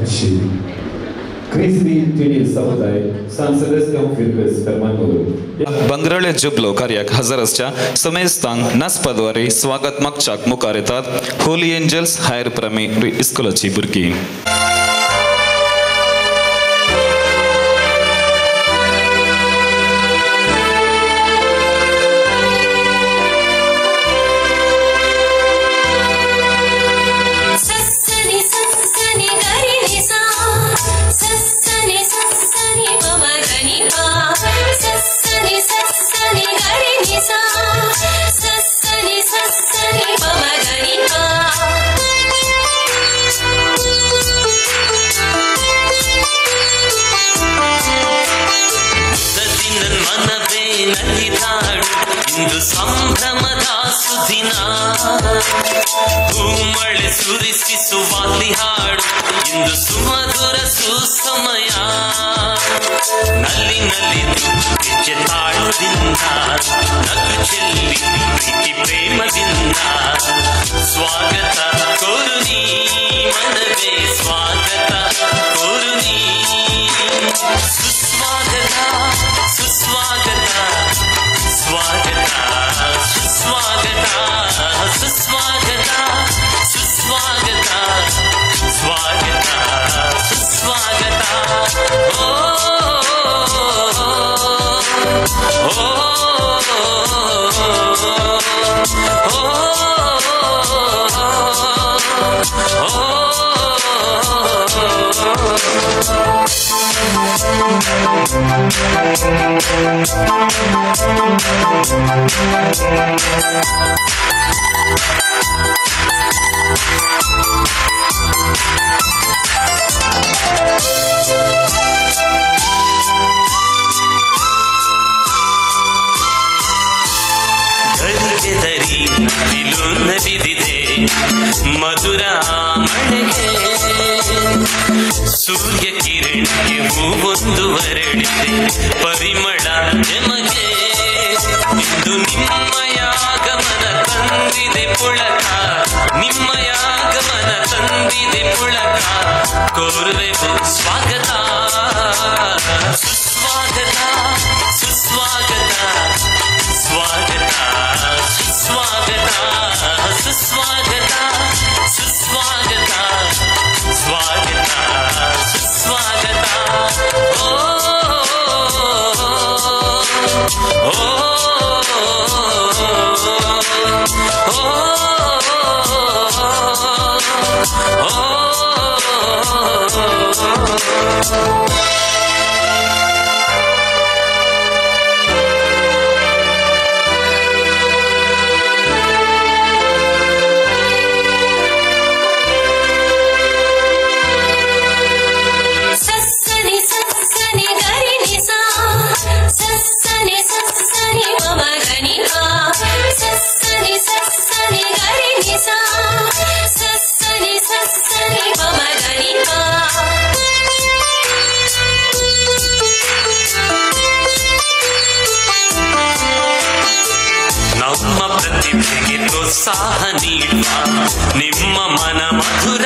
आशिल्ली. क्रिस्ती टिणी समुदाय सान सेबेस्तियांव फिर्गज पेरमानूर बंगरळे जुबलो कार्याक हजर आसच्या समेस्तांक नाचपाद्वारे स्वागत मागच्याक मुखार येतात होली एंजल्स हायर प्रायमरी इस्कुलाची भुरगीं. ಸಂಭ್ರಮದ ಸುದಿನ ಹೂಮಳೆ ಸುರಿಸಿ ಸುವಾಲಿ ಹಾಡು ಇಂದು ಸುಮಧುರ ಸುಸಮಯ ನಲ್ಲಿ ನಲಿದು ಹೆಜ್ಜೆ ತಾಳದಿಂದ ನಗು ಚೆಲ್ಲಿ ಪ್ರೀತಿ ಪ್ರೇಮದಿಂದ ಸ್ವಾಗತ ಕೋರು ನೀ ಮನವೇ ಸ್ವಾಗತ ಕೋರು ನೀ ಸುಸ್ವಾಗತ ಸುಸ್ವಾಗತ ಸ್ವಾಗತ ಸುಸ್ವಾಗತ ಸುಸ್ವಾಗತ ಸುಸ್ವಾಗತ ಸ್ವಾಗತ ಸುಸ್ವಾಗತ ಓ ಓ ಗರಿಗೆದರಿ ನವಿಲು ನಲಿದಿದೆ ಮಧುರ ಮಳೆಗೆ ಸೂರ್ಯ ಕಿರಣಕ್ಕೆ ಹೂವೊಂದು ಅರಳಿದೆ ಪರಿಮಳ ನಮಗೆ ಇಂದು ನಿಮ್ಮಯಾಗಮನ ತಂದಿದೆ ಪುಳಕ ನಿಮ್ಮಯಾಗಮನ ತಂದಿದೆ ಪುಳಕ ಕೋರುವೆವು ಸ್ವಾಗತ ಸುಸ್ವಾಗತ ಸುಸ್ವಾಗತ ಸ್ವಾಗತ ಸುಸ್ವಾಗತ ಸುಸ್ವಾಗತ ಸುಸ್ವಾಗತ ಸ್ವಾಗತ ಸುಸ್ವಾಗತ ಓ ಓ ನಮ್ಮ ಪ್ರತಿಭೆಗೆ ಪ್ರೋತ್ಸಾಹ ನೀಡುವ ನಿಮ್ಮ ಮನ ಮಧುರ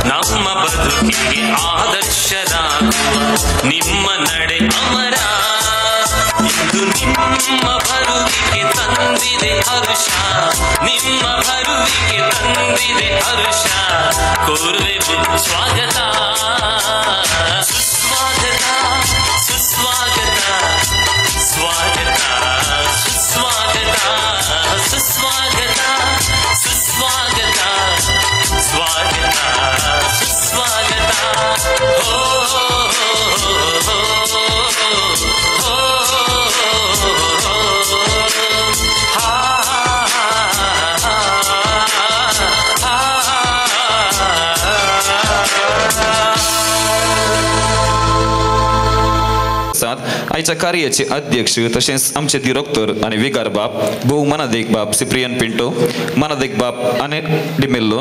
ನಮ್ಮ ಬದುಕಿಗೆ ಆದರ್ಶರಾಗುವ ನಿಮ್ಮ ನಡೆ ಅಮರ ಇಂದು ನಿಮ್ಮ ಬರುವಿಕೆ ತಂದಿದೆ ಹರುಷ ನಿಮ್ಮ ಬರುವಿಕೆ ತಂದಿದೆ ಹರುಷ ಕೋರುವೆವು ಸ್ವಾಗತ ಸುಸ್ವಾಗತ ಸುಸ್ವಾಗತ ಸ್ವಾಗತ ಸುಸ್ವಾಗತ ಸುಸ್ವಾಗತ ಸುಸ್ವಾಗತ ಸ್ವಾಗತ ಸುಸ್ವಾಗತ ಓ साथ आयच्या कार्याचे अध्यक्ष तशेंच आमचे दिरोक्तर आनी विगार बाप भोव मनादेक बाप सिप्रियन पिंटो, मनादेक बाप अनिल डिमेल्लो,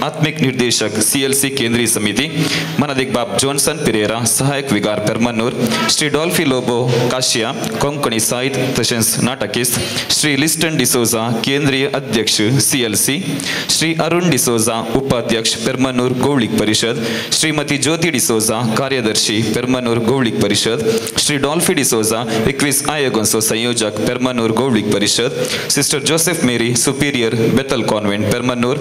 आत्मिक निर्देशक CLC केंद्रीय समिती, मनादेक बाप जॉन्सन पिरेरा, सहायक विगार पेरमन्नूर, श्री डॉल्फी लोबो काशिया, कोंकणी साहित्य तशेंच नाटकिस्त, श्री लिस्टन डिसोजा, केंद्रीय अध्यक्ष CLC, Shri Arun D'Souza, उपाध्यक्ष पेरमन्नूर गौळीक परिषद, श्रीमती ज्योती डिसोजा, कार्यदर्शी पेरमन्नूर गौळीक परिषद, श्री डॉल्फी डिसोजा, 21 आयोगांचो संयोजक पेरमन्नूर गौळीक परिषद, sister Joseph Mary, superior Bethel convent Permannur.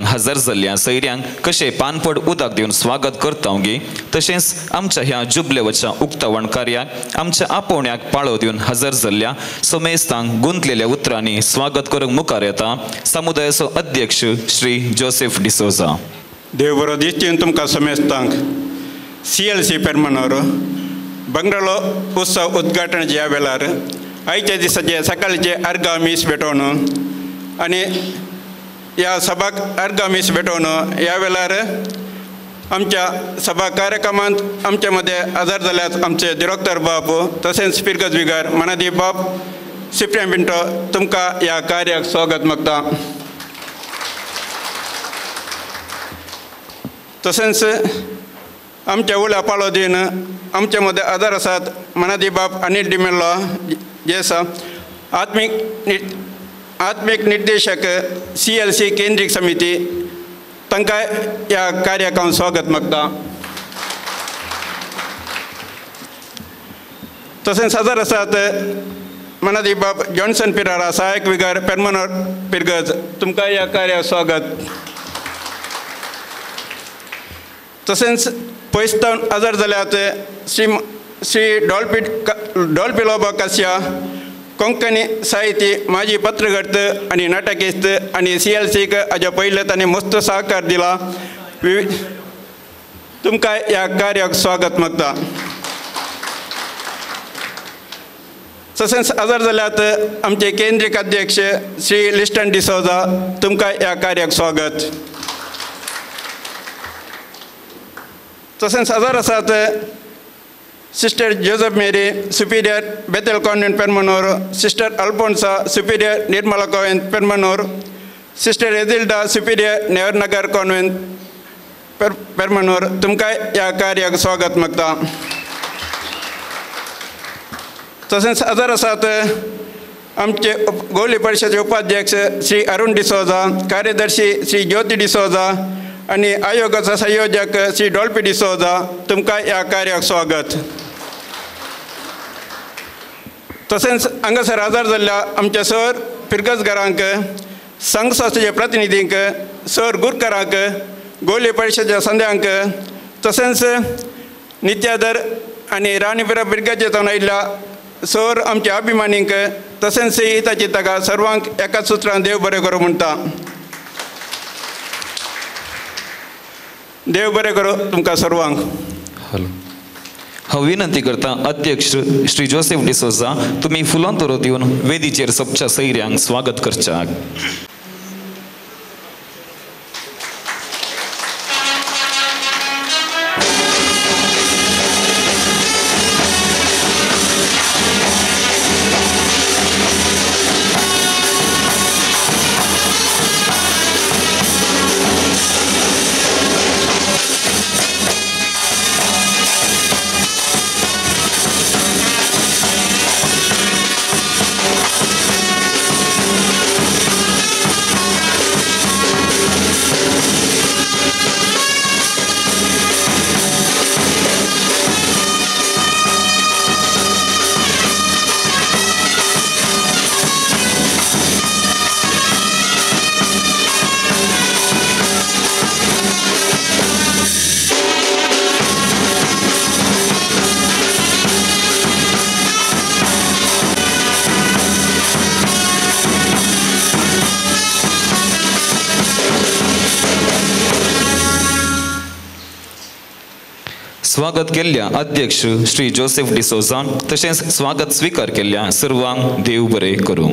हजर जाल्ल्या सैऱ्यांक कशें पानपड उदक दिवन स्वागत करता गी, तशेंच आमच्या ह्या जुबलेवच्या उक्तावण कार्याक आमच्या आपोवण्याक पाळो दिवन हजर जाल्ल्या समेस्तांक गुंतलेल्या उतरांनी स्वागत करूंक मुखार येता समुदायाचो अध्यक्ष श्री जोसेफ डिसोजा. देव बरो दिसतीन तुमकां समेस्तांक. CLC Permannur बंगलो उत्सव उद्घाटन ज्या वेळार आयच्या दिसाचे सकाळचे अर्गा मीस भेटोवन आनी ह्या सभाक अर्गा मीस भेटोवन ह्या वेळार आमच्या सभा कार्यक्रमांत आमच्या मदें हजर जाल्यात आमचे दिरोक्तर बाप तशेंच पिरगज विगार मनादी बाप सिप्रियन पिंटो, तुमकां ह्या कार्याक स्वागत मागता. तशेंच आमच्या उल्या पाळो दिवन आमच्या मदें आदार आसात मनादी बाप अनिल डिमेल्लो जे आसा आत्मीक निर्देशक CLC केंद्रीय समिती, तांकां ह्या कार्याक हांव स्वागत मागता. तशेंच हजर आसात मनादी बाप जॉन्सन पिरारा, सहायक विगार पेरमनोर पिरगज, तुमकां ह्या कार्याक स्वागत. तशेंच पयस तावन हजर जाल्यात श्री श्री डॉल्फी लोबो कासिया, कोंकणी साहित्य माजी पत्रकर्त आनी नाटकिस्त आनी CLCक हाज्या पयलें तांणी मस्त सहकार दिला, तुमकां ह्या कार्याक स्वागत मागता. तशेंच हजर जाल्यात आमचे केंद्रीय अध्यक्ष श्री लिस्टन डिसोजा, तुमकां ह्या कार्याक स्वागत. तशेंच हजर आसात sister Joseph Mary, superior Bethel convent Permannur, sister Alphonsa, superior Nirmala convent Permannur, sister Ezilda, superior Nehrunagar convent Permannur, तुमकां ह्या कार्याक स्वागत मागता. तशेंच हजर आसात आमचे गोवली परिशदेचे उपाध्यक्ष श्री अरुण डिसोजा, कार्यदर्शी श्री ज्योती डिसोजा आनी आयोगाचो संयोजक श्री डॉल्फी डिसोजा, तुमकां ह्या कार्याक स्वागत। तशेंच हांगासर हजर जाल्ल्या आमच्या सर फिरगजगारांक, संघ संस्थेच्या प्रतिनिधींक, सर गुरकारांक, गोवली परिशदेच्या संद्यांक, तशेंच नित्यादर आनी राणीपुरा बिरगजेंतल्यान आयिल्ल्या सर आमच्या अभिमानींक, तशेंच हिताची ताका सर्वांक एकाच सुत्रान देव बरें करूं म्हणटा। देव बरें करूं तुमकां सर्वांक। हॅलो, हांव विनंती करता अध्यक्ष श्री जोसेफ डिसोजा तुमी फुलां तोरो दिवन वेदीचेर सबच्या सैऱ्यांक स्वागत करच्याक। स्वागत केल्ल्या अध्यक्ष श्री जोसेफ डिसोजा तशेंच स्वागत स्वीकार केल्ल्या सर्वांक देव बरें करूं।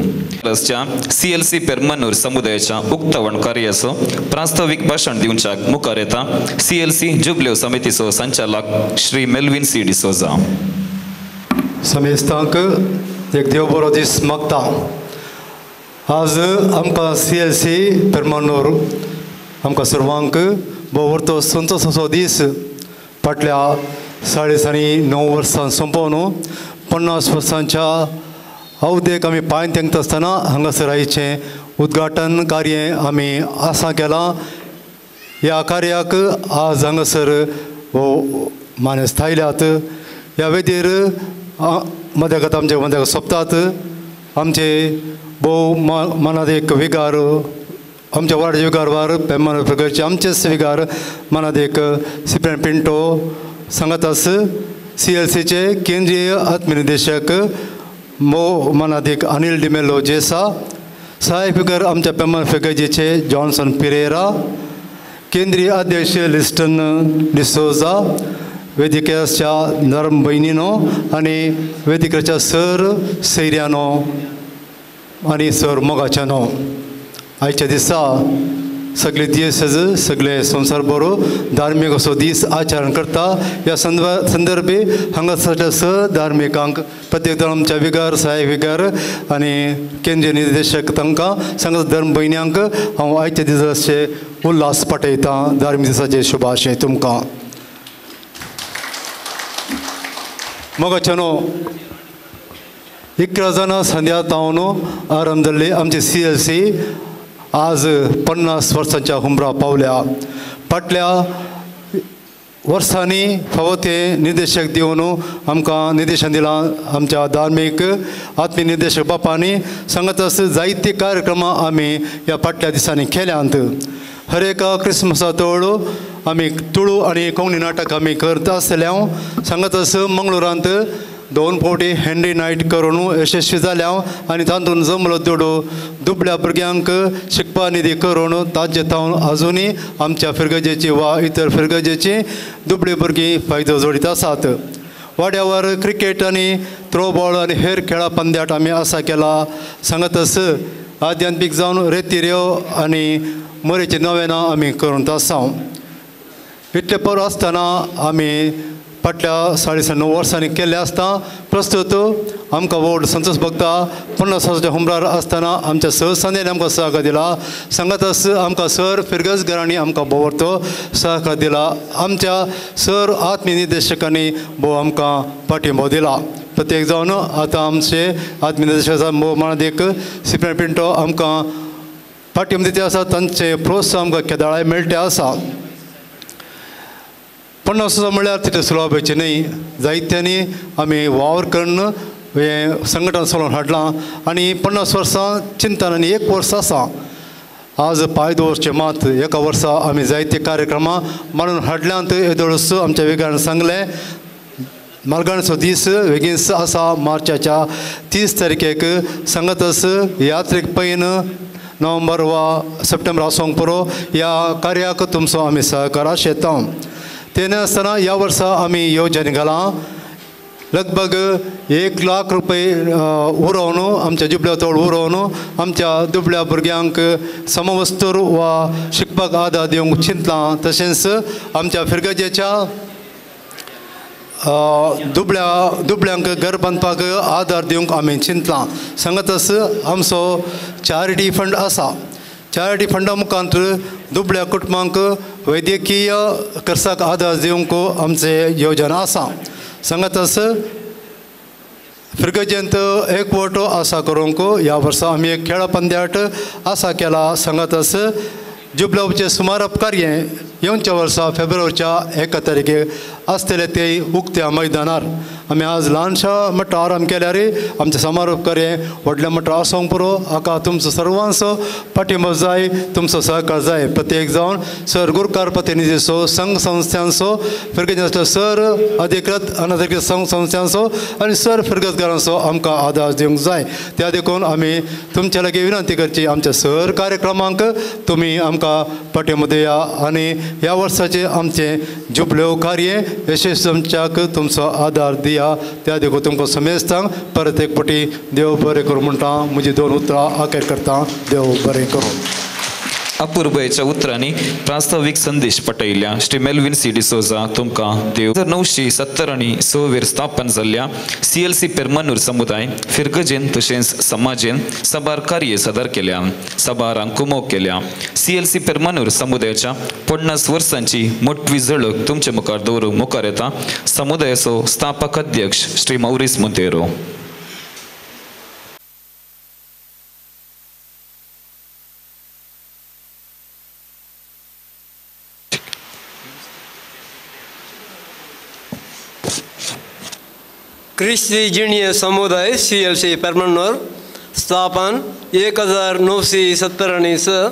CLC Permanur समुदायाच्या उक्तावण कार्याचो प्रास्तावीक भाशण दिवच्याक मुखार येता CLC जुबलेव समितीचो संचालक श्री मेल्विन सी डिसोजा। समेस्तांक एक देव बरो दीस मागता। आज आमकां CLC Permanur आमकां सर्वांक भोव संतोष असो दीस फाटल्या 9.5 वर्सां सोंपोवन 50 वर्सांच्या अवधेक आमी पांय तेंकता आसतना हांगासर आयचें उद्घाटन कार्य आमी आसा केलां। ह्या कार्याक आज हांगासर हो मानेस्त आयल्यात। ह्या वेदीर मदेगात आमचे मदेगात सोंपतात आमचे भोव मनात एक विगार आमच्या वार्डाचे विगार वार पेमार प्रकारचे आमचेच विगार मनात एक सिप्रियन पिंटो सांगातास CLCचे केंद्रीय आत्मनिर्देशक मो मनादीक अनिल डिमेलो जेसा, सहायक फिगर आमच्या पेमार फिगर्जीचे जॉन्सन पिरेरा, केंद्रीय अध्यक्ष लिस्टन डिसोजा, वेदिकेच्या नरम भयणीनो आनी वेदिकेच्या सर सैर्यानो आनी सर मोगाच्यानो, आयच्या दिसा सगळे दीस सगळे संवसार बरो धार्मीक असो दीस आचरण करता। ह्या संदर्भे हांगासरल्या स धार्मिकांक प्रत्येक आमच्या विगार सहायक विगार आनी केंद्रीय निर्देशक तांकां सांगा धर्म भयण्यांक हांव आयच्या दिसाचे उल्हास पाठयतां। धार्मीक दिसाचे शुभाशय तुमकां। मोगाच्यानो 11 जाणां संध्या तावन आरंभ जाल्ली आमची CLC आज 50 वर्सांच्या हुमरा पावल्या। फाटल्या वर्सांनी फावो ते निर्देशक दिवन आमकां निर्देशन दिलां आमच्या धार्मीक आत्मीय निर्देशक बापांनी सांगत जायते कार्यक्रमां आमी ह्या फाटल्या दिसांनी केल्यांत। हर एका क्रिसमसा तोळ आमी तुळू आनी कोंकणी नाटक आमी करता आसले। सांगत मंगळुरांत 2 फावटी हेनरी नायट करून यशस्वी जाल्या आनी तातूंत जमलो दुडू दुबळ्या भुरग्यांक शिकपा निधी करून ताजे तावन आजुनूय आमच्या फिरगजेची वा इतर फिरगजेची दुबळी भुरगीं फायदो जोडीत आसात। वाड्यावर क्रिकेट आनी थ्रोबॉल आनी हेर खेळां पंद्याट आमी आसा केला। सांगतस आध्यात्मीक जावन रेतिऱ्यो आनी मोरेची नवेनां आमी करून आसा। इतले पर आसतना आमी फाटल्या 9.5 वर्सांनी केल्लें आसता। प्रस्तुत आमकां व्हड संतोष भोगता। 50 वर्सांच्या हुमरार आसतना आमच्या सहसंद्यांनी आमकां सहकार दिला। सांगातच आमकां सर फिरगज घरांनी आमकां भोवरतो सहकार दिला। आमच्या सर आत्मनिर्देशकांनी भोव आमकां पाठिंबो दिला। प्रत्येक जावन आतां आमचे आत्मनिर्देश मानादीक सिप्रियन पिंटो आमकां पाठिंबो दिता आसा तांचे प्रोत्साहन आमकां केदाळाय मेळटे आसा. 50 वर्सां म्हळ्यार तितलें सुलभाचें न्हय, जायत्यांनी आमी वावर करून हें संघटन चलोवन हाडलां आनी 50 वर्सां चिंतन आनी 1 वर्स आसा. आज पांय दवरचें मात एका वर्सा आमी जायते कार्यक्रमां मांडून हाडल्यांत. येदोळच आमच्या वेगान सांगलें मालगाणचो दीस बेगीनच आसा मार्चाच्या 30 तारखेक सांगतच यात्रेक पैन नोव्हेंबर वा सप्टेंबर आसूंक पुरो ह्या कार्याक तुमचो आमी सहकार आशेता. तेन्ना आसतना ह्या वर्सा आमी येवजण घालां लगभग 1 लाख रुपये उरोवन आमच्या दुबळ्या तोड उरोवन आमच्या दुबळ्या भुरग्यांक समवस्तूर वा शिकपाक आदार दिवंक चिंतलां. तशेंच आमच्या फिरगजेच्या दुबळ्यांक घर बांदपाक आदार दिवंक आमी चिंतलां. सांगतच आमचो चॅरिटी फंड आसा. चॅरिटी फंडा मुखांत दुबळ्या कुटुंबांक वैद्यकीय खर्चाक आदार दिवंक आमचे योजना आसा. सांगतच फिरगजेंत एकवटो आसा करूंक ह्या वर्सा आमी एक खेळा पंद्याट आसा केला. सांगतच जुबलावचें सुमारप कार्य येवच्या वर्सा फेब्रुवारीच्या 1 तारखेक आसतलें ते उक्त्या मैदानार. आमी आज ल्हानशा मट्टा आराम केल्यार आमचें समारोप कार्य व्हडल्या मट्टा आसूंक पुरो. हाका तुमचो सर्वांचो पाठिंबो जाय, तुमचो सहकार जाय. प्रत्येक जावन सर गुरकार प्रतिनिधीचो संघ संस्थांचो फिरगजेंतलो सर अधिकृत अनधिकृत संघ संस्थांचो आनी सर फिरगजकारांचो आमकां आदार दिवंक जाय. त्या देखून आमी तुमच्या लागीं विनंती करची आमच्या सर कार्यक्रमांक तुमी आमकां पाठिंबो दिया आनी ह्या वर्साचें आमचें जुबल्यो कार्य यशस्वी तुमच्याक तुमचो आदार दिया. त्या देखून तुमकां समेस्तांक परत एक पटी देव बरें करूं म्हणटा. म्हजी 2 उतरां आखेर करता. देव बरें करूं. अपुरबायेच्या उतरांनी प्रास्तावीक संदेश पटयल्या श्री मेल्विन सी डिसोजा तुमकां देव. 1970 आनी 6 वेर स्थापन जाल्ल्या CLC Permanur समुदाय फिरगजेन तशेंच समाजेन साबार कार्य सादर केल्या, साबारांक कुमोक केल्या. CLC Permanur समुदायाच्या 50 वर्सांची मोटवी झळक तुमचे मुखार दवरूंक मुखार येता समुदायाचो स्थापक अध्यक्ष श्री मौरीस मोंतेरो. क्रिस्ती जिणीय समुदाय CLC Permanur स्थापन 1976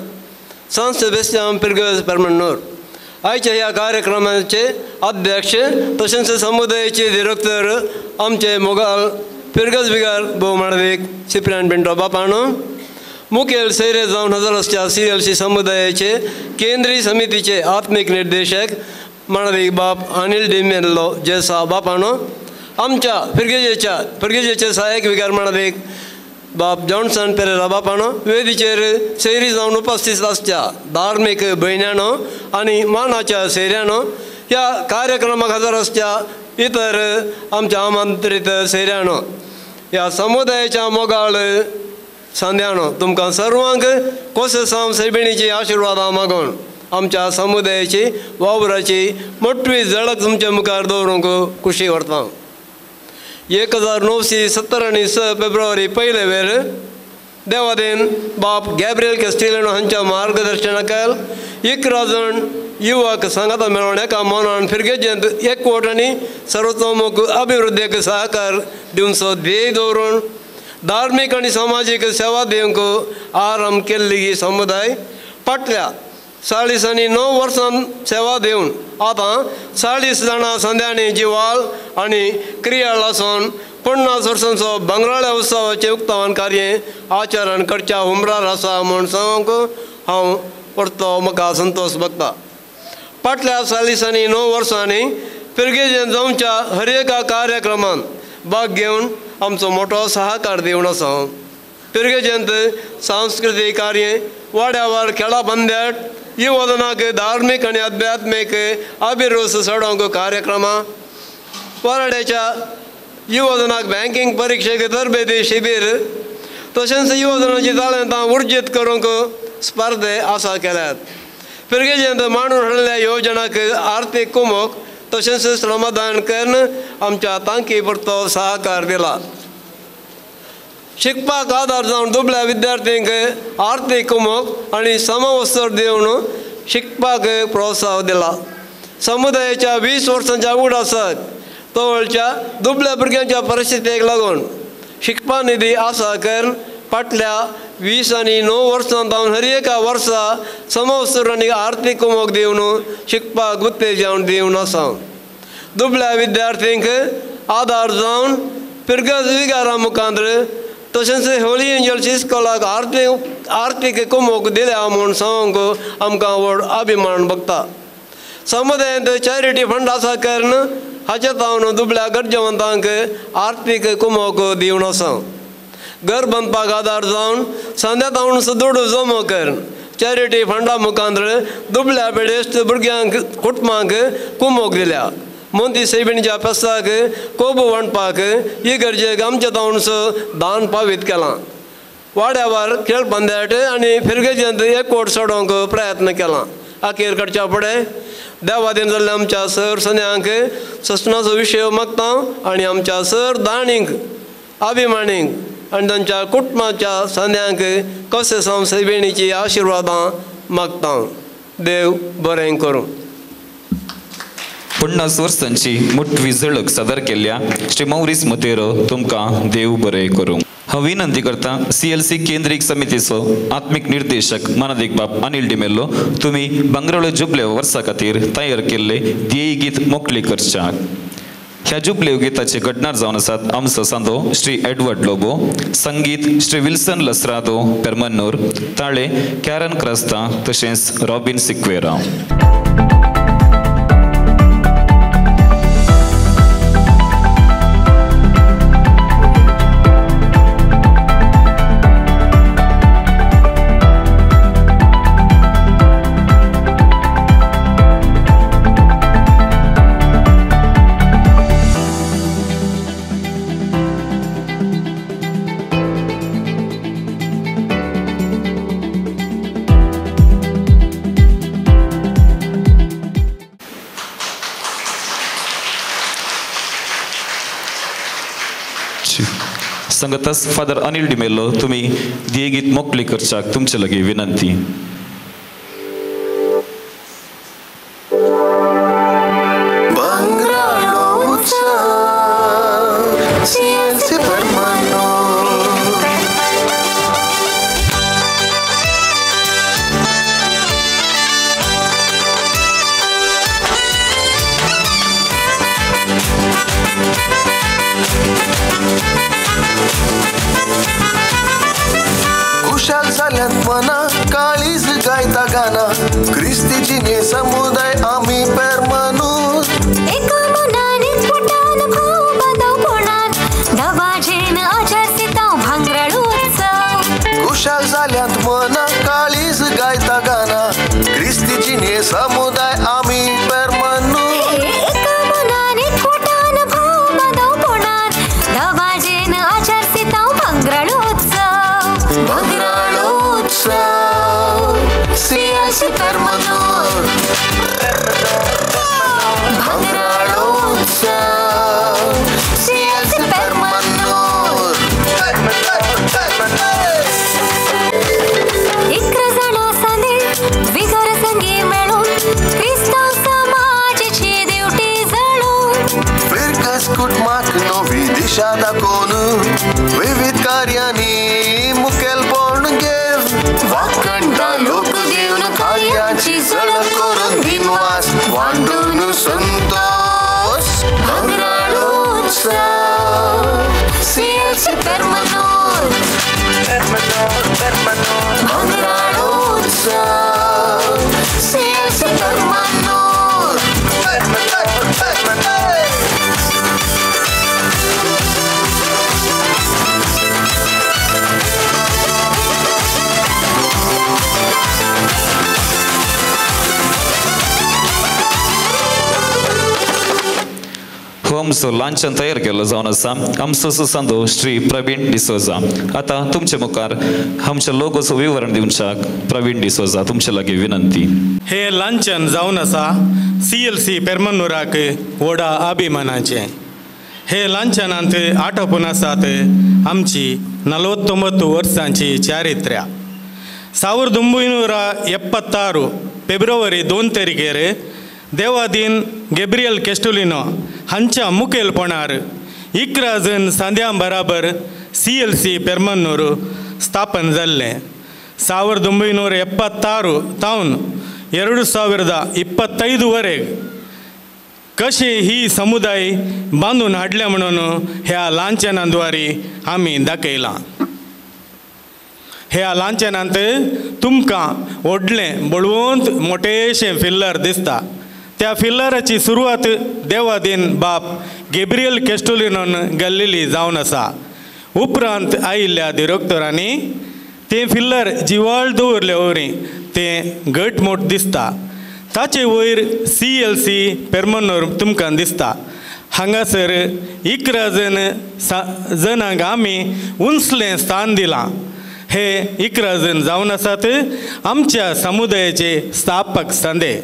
सांत सेबेस्तियांव पिरगज पेरमन्नूर. आयच्या ह्या कार्यक्रमाचे अध्यक्ष तशेंच समुदायाचे डिरेक्टर आमचे मोगाल पिरगज बिगार भोव माणवीक सिप्रियन पिंटो बापाणो, मुखेल सैरे जावन हजर आसच्या CLC समुदायाचे केंद्रीय समितीचे आत्मीक निर्देशक माणवीक बाप अनिल डिमेल्लो जेसा बापाणो, आमच्या फिरगेजेचे सहायक विगार माणवीक बाप जॉन्सन पेरेरा बापाणो, वेदीचेर सैरी जावन उपस्थित आसच्या धार्मीक भयण्यानो आनी मानाच्या सैऱ्यानो, ह्या कार्यक्रमाक हजर आसच्या इतर आमच्या आमंत्रीत सैऱ्यानो, ह्या समुदायाच्या मोगाळ सांद्यानो, तुमकां सर्वांक कोसेसांव सैबिणीची आशिर्वादां मागून आमच्या समुदायाची वावराची मोटवी झळक तुमच्या मुखार दवरूंक खुशी व्हरता. 1976 फेब्रुवारी पयले वेर देवादेन बाप गॅब्रियल कॅस्टिलिनो हांच्या मार्गदर्शनाखाल 11 जण युवक सांगाता मेळोवन एका मनान फिरगेजेंत एकवट आनी सर्वतोमुख अभिवृद्धीक सहकार दिवचो ध्येय दवरून धार्मीक आनी समाजीक सेवा दिवंक आरंभ केल्ली ही समुदाय फाटल्या 40 आनी 9 वर्सां सेवा दिवन आतां 40 जाणां संद्यांनी जिवाल आनी क्रियाळ आसून 50 वर्सांचो भांगराळ्या उत्सवाचें उक्तावण कार्य आचरण करच्या हुमरार आसा म्हूण सांगूंक हांव परतो म्हाका संतोश भोगता. फाटल्या 40 आनी 9 वर्सांनी फिरगेजेन जावच्या हर एका कार्यक्रमांत भाग घेवन आमचो मोटो सहकार दिवन आसा. फिरगेजेंत सांस्कृतीक कार्य वाड्यावर खेळा पंद्याट युवजनाक धार्मीक आनी आध्यात्मीक अभिरूच चडोवंक कार्यक्रमां, वराड्याच्या युवजनाक बँकींग परिक्षेक तरबेती शिबीर तशेंच युवजनाची ताळेंतां उर्जीत करूंक स्पर्धे आसा केल्यात. फिरगेजेंत मांडून हाडिल्ल्या योजनाक आर्थीक कुमोक तशेंच श्रमदान करून आमच्या तांकी पुरतो सहकार दिला. शिकपाक आदार जावन दुबळ्या विद्यार्थ्यांक आर्थीक कुमक आनी समवस्त्र दिवन शिकपाक प्रोत्साहन दिला. समुदायाच्या 20 वर्सांच्या उगडासाक तवळच्या दुबळ्या भुरग्यांच्या परिस्थितीक लागून शिकपा निधी आसा करून फाटल्या 20 आनी 9 वर्सां जावन हर एका वर्सा समवस्त्र आनी आर्थीक कुमक दिवन शिकपाक उत्तेजन दिवन आसा. दुबळ्या विद्यार्थ्यांक आदार जावन पिरगज विगारा मुखांतर तशेंच होली एंजल्स इस्कोलाक आर्थीक कुमक दिल्या म्हूण सांगूंक आमकां व्हड अभिमान भोगता. समुदायांत चॅरिटी फंड आसा करून हाचे तावन दुबळ्या गरजेवंतांक आर्थीक कुमक दिवन आसा. घर बांदपाक आदार जावन सांद्या तावन दुडू जमो करून चॅरिटी फंडा मुखांतर दुबळ्या पिडेस्त भुरग्यांक कुटुंबांक कुमक दिल्या. मोंती सैबिणीच्या पेसाक कोबू वांटपाक ही गरजेक आमच्या तावनसो दान पावीत केलां. वाड्यावर खेळ पंद्याट आनी फिरगेजेंत एकवट सोडोवंक प्रयत्न केला. अखेर कडच्या फुडें देवादीन जाल्ल्या आमच्या सर सन्यांक ससनाचो विशय मागता आनी आमच्या सर दाणींक अभिमानींक आनी तांच्या कुटुंबाच्या सन्यांक कशें सावन सैबिणीची आशिर्वादां मागता. देव बरें करूं. 50 वर्सांची मोटवी झळक सादर केल्ल्या श्री मौरीस मतेरो तुमकां देव बरें करूं. हांव विनंती करता CLC केंद्रीय समितीचो आत्मीक निर्देशक मानादीक बाब अनिल डिमेल्लो तुमी भांगराळो जुबले वर्सा खातीर तयार केल्ले ध्येय गीत मोकळी करच्याक. ह्या जुबले गीताचे घडणार जावन आसात आमचो सांदो श्री एडवर्ड लोबो, संगीत श्री विल्सन लसरादो पेरमन्नूर, ताळे कॅरन क्रास्ता तशेंच रॉबिन सिक्वेरा. संगतस फादर अनिल डिमेल्लो तुम्ही ध्येय गीत मोकळी करच्याक तुमचे लागीं विनंती. खुशाल जाल्यात मना काळीज गायता गाना क्रिस्तीची समुदाय आमी पेरमनूर एका मनान एकवटान भाव बांदवपणान दबाजेन आचरता भांगराळो उत्सव. खुशाल जाल्यात मना काळीज गायता गाना क्रिस्तीची समुदाय आमी पेरमनूर एका मनान एकवटान भाव बांदवपणान दबाजेन आचरता भांगराळो उत्सव. भांगराळो उत्सव CLC Permanur भांगराळो उत्सव CLC Permanur. 11 जाणां सांदे विगर संगी मेळून क्रिस्तांव समाजाची देवटी जळून फिरकस कुटुंबाक नवी दिशा दाखोवन विविध कार्यांनी मुखेलपण घेवन वाकंडा लोक घेवन कार्याची झळक करून दिनवास वांटून संतोष भांगराळो उत्सव CLC Permanur भांगराळो उत्सव CLC Permanur. हो आमचो लांछन तयार केल्लो जावन आसा आमचो सुसांदो श्री प्रवीण डिसोजा. आतां तुमचे मुखार आमच्या लोगोचो विवरण दिवच्याक प्रवीण डिसोजा तुमचे लागीं विनंती. हे लांछन जावन आसा सी एल सी पेरमन्नूराक व्हडा अभिमानाचें. हे लांछनांत आटोपून आसात आमची 49 वर्सांची चारित्र्या. 1976 फेब्रुवारी 2 तारखेर देवादीन गेब्रियल केस्टुलिनो हांच्या मुखेलपणार 11 जण सांद्यां बराबर सी एल सी पेरमन्नूर स्थापन जाल्लें. 1976 तावन 2025 वरेग कशें ही समुदाय बांदून हाडल्या म्हणून ह्या लांछनाद्वारे आमी दाखयलां. ह्या लांछनांत तुमकां व्हडलें बळवंत मोटेशें फिल्लर दिसता. त्या फिल्लराची सुरवात देवादीन बाप गेब्रियल केस्टोलिनोन घाल्लेली जावन आसा. उपरांत आयिल्ल्या दिरोक्तरांनी तें फिल्लर जिवाळ दवरले वरी तें घटमूट दिसता. ताचे वयर सी एल सी पेरमन्नूर तुमकां दिसता. हांगासर 11 जण जणांक आमी उंचलें स्थान दिलां. हे 11 जण जावन आसात आमच्या समुदायाचे स्थापक सांदे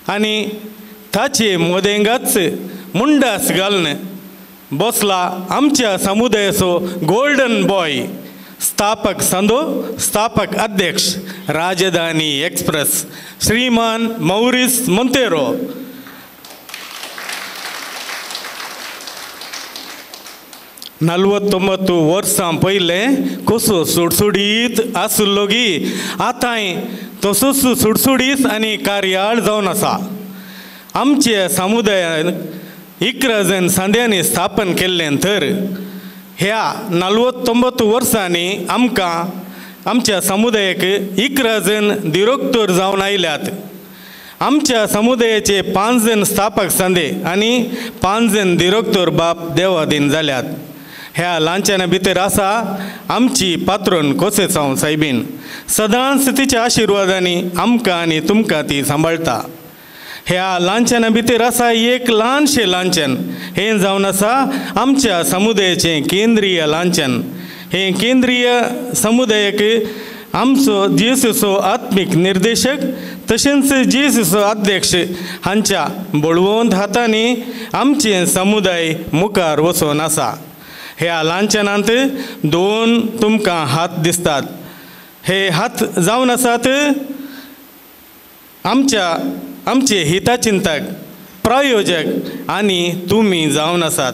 आनी ताचे मोदेंगाच मुंडास घालून बसला आमच्या समुदायाचो गोल्डन बॉय स्थापक संदो स्थापक अध्यक्ष राजधानी एक्सप्रेस श्रीमान मौरिस मोंतेरो. 49 वर्सां पयलें कसो सुडसुडीत आसलो गी आतांय तसोच सुडसुडीत आनी कार्याळ जावन आसा. आमच्या समुदायान 11 जण सांद्यांनी स्थापन केल्लें तर ह्या 49 वर्सांनी आमकां आमच्या समुदायाक 11 जण दिरोक्तोर जावन आयल्यात. आमच्या समुदायाचे 5 जण स्थापक सांदे आनी 5 जण दिरोक्तोर बाप देवादीन जाल्यात. ह्या लांछना भितर आसा आमची पात्रोन कोसेसांव सायबीन सदांच तिच्या आशिर्वादांनी आमकां आनी तुमकां ती सांबाळटा. ह्या लांछना भितर आसा एक ल्हानशें लांछन. हें जावन आसा आमच्या समुदायाचें केंद्रीय लांछन. हें केंद्रीय समुदायाक आमचो जेसूचो आत्मीक निर्देशक तशेंच जेसूचो अध्यक्ष हांच्या बळवंत हातांनी आमचें समुदाय मुखार वचून आसा. ह्या लांछनांत 2 तुमकां हात दिसतात. हे हात जावन आसात आमच्या आमचे हितचिंतक प्रायोजक आनी तुमी जावन आसात.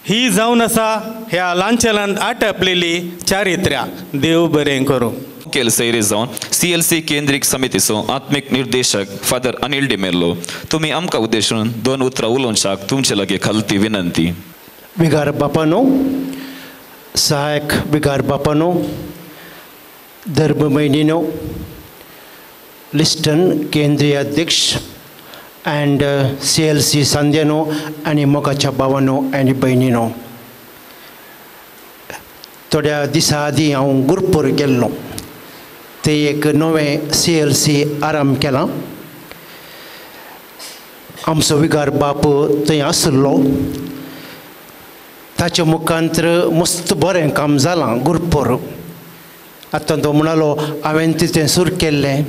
ही जावन आसा ह्या लांछनांत आटपलेली चारित्र्या. देव बरें करूं. मुखेल सैरे जावन सी एल सी केंद्रीय समितीचो आत्मीक निर्देशक फादर अनिल डिमेल्लो तुमी आमकां उद्देशून 2 उतरां उलोवच्याक तुमचे लागीं खालती विनंती. विगार बापानो, सहायक विगार बापानो, धर्ममयनीनो, लिस्टन केंद्रीय अध्यक्ष अँड सी एल सी सांद्यानो आनी मोगाच्या भावानो आनी भयणीनो, थोड्या दिसा आदीं हांव गुरपूर गेल्लो. ते एक नवें सी एल सी आराम केलां. आमचो विगार बाप थंय आसलो. ताच्या मुखांतर मस्त बरें काम जालां गुरपूर. आतां तो म्हणालो हांवें तितें सुरू केल्लें.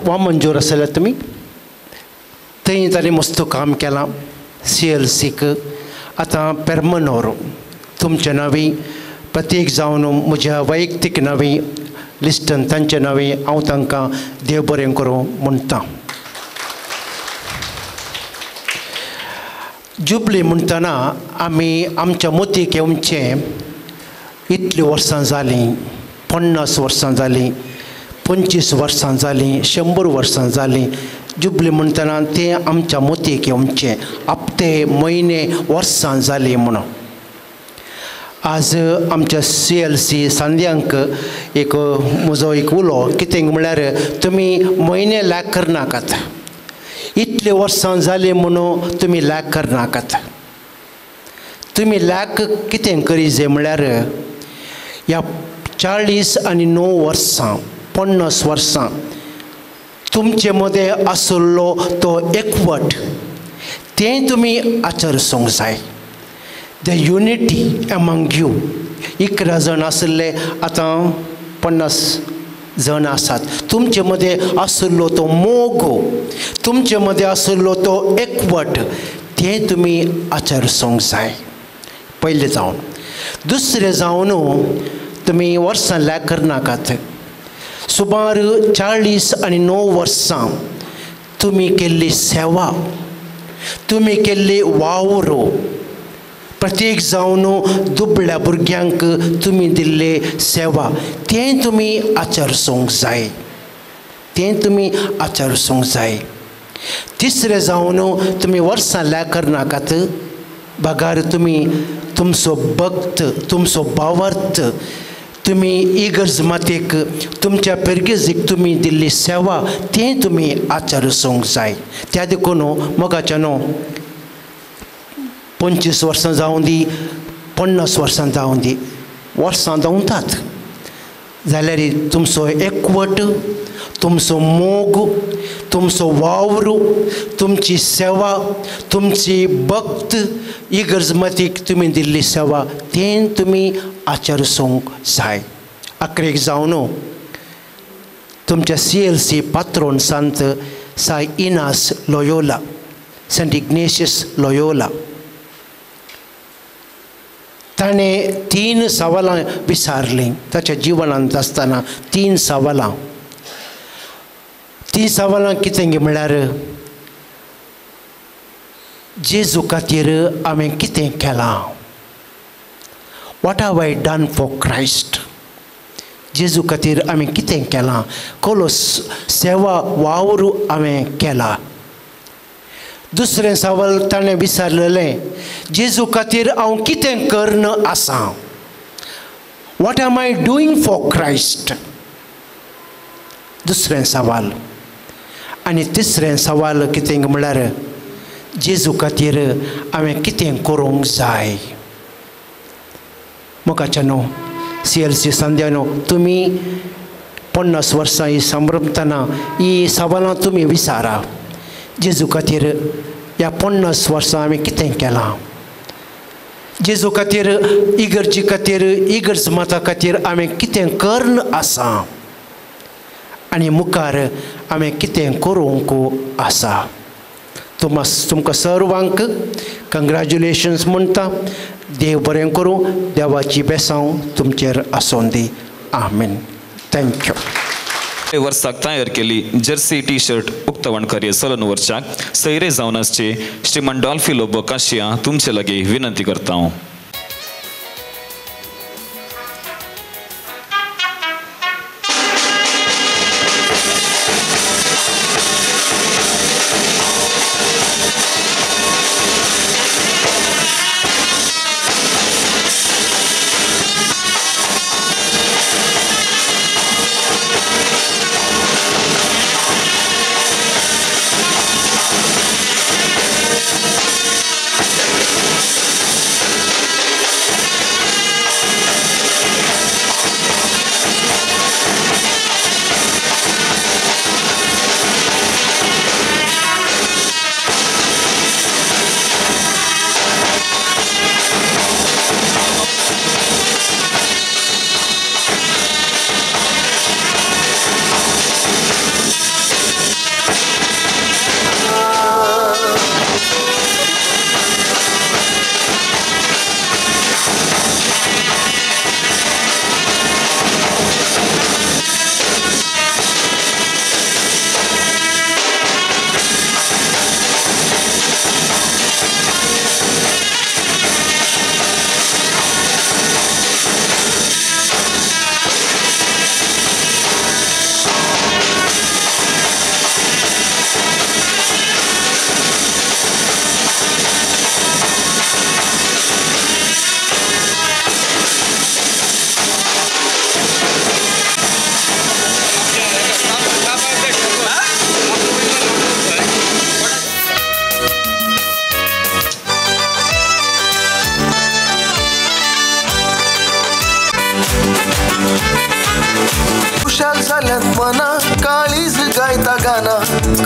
वामनजोर आसल्यार तुमी थंय ताणें मस्त काम केलां सी एल सीक. आतां पेरमनोर तुमच्या नांवी प्रत्येक जावन म्हज्या वैयक्तीक नांवी लिस्टन तांच्या नांवी हांव तांकां देव बरें करूं म्हणटा. जुबली म्हणटना आमी आमच्या मोतीक येवचें इतलीं वर्सां जालीं, 50 वर्सां जालीं, 25 वर्सां जालीं, 100 वर्सां जालीं. जुबली म्हणटना तें आमच्या मोतीक येवचें हप्ते म्हयने वर्सां जालीं म्हणून. आज आमच्या सी एल सी सांद्यांक एक म्हजो एक उलो कितें म्हळ्यार तुमी म्हयने लॅक करनाकात. इतले वर्सां जालीं म्हणून तुमी लॅक करनाकात. तुमी लॅक कितें करी जाय म्हळ्यार ह्या 49 वर्सां 50 वर्सां तुमचे मदें आशिल्लो तो एकवट तें तुमी आचरसूंक जाय. The unity among you. 11 जाण आशिल्ले आतां 50 जाण आसात. तुमचे मदें आशिल्लो तो मोग, तुमचे मदें आशिल्लो तो एकवट तें तुमी आचरसूंक जाय. पयलें जावन. दुसरें जावन तुमी वर्सां लॅक करनाकात. सुमार 49 वर्सां तुमी केल्ली सेवा, तुमी केल्ली वावर, प्रत्येक जावन दुबळ्या भुरग्यांक तुमी दिल्ले सेवा तें तुमी आचरसूंक जाय, तें तुमी आचरसूंक जाय. तिसरें जावन तुमी वर्सां लॅक करनाकात, बगार तुमी तुमचो भक्त, तुमचो भावार्थ, तुमी इगर्ज मातेक, तुमच्या पिरगेजीक तुमी दिल्ली सेवा तें तुमी आचरसूंक जाय. त्या देखून मोगाच्या न्हू 25 वर्सां जावं दी, 50 वर्सां जावं दी, वर्सां धांवतात जाल्यार तुमचो एकवट, तुमचो मोग, तुमचो वावर, तुमची सेवा, तुमची भक्त, इगर्ज मातेक तुमी दिल्ली सेवा तें तुमी आचरसूंक जाय. अकरेक जावन तुमच्या CLC पात्रोन Sant Sai Ignaz Loyola, Saint Ignatius Loyola, ताणें 3 सवालां विचारलीं ताच्या जिवनांत आसतना. 3 सवालां. 3 सवालां कितें म्हळ्यार जेजू खातीर हांवें कितें केलां, what have I done for Christ. जेजू खातीर हांवें कितें केलां, कोलो सेवा वावर हांवें केला. दुसरें सवाल ताणें विचारलेलें, जेजू खातीर हांव कितें कर्ण आसा, what am I doing for Christ. दुसरें सवाल. आनी तिसरें सवाल कितें म्हळ्यार जेजू खातीर हांवें कितें करूंक जाय. मोगाच्या न्हू CLC संध्यानो, तुमी 50 वर्सां ही संभ्रमतना ही सवालां तुमी विचारा, जेजू खातीर ह्या 50 वर्सां हांवें कितें केलां, जेजू खातीर, इगर्जी खातीर, इगर्ज माता खातीर हांवें कितें कर्ण आसा आनी मुखार हांवें कितें करूंक आसा. तुमकां सर्वांक कंग्रेच्युलेशन्स म्हणटा. देव बरें करूं, देवाची बेसांव तुमचेर आसूं दी. आमेन. Thank you. वर्साक तयार केली जर्सी टी शर्ट उक्तावण कार्य चलन वर्षाक सैरे जावन आसचे श्रीमान डॉल्फी लोबो काशिया तुमचे लागीं विनंती करता हांव.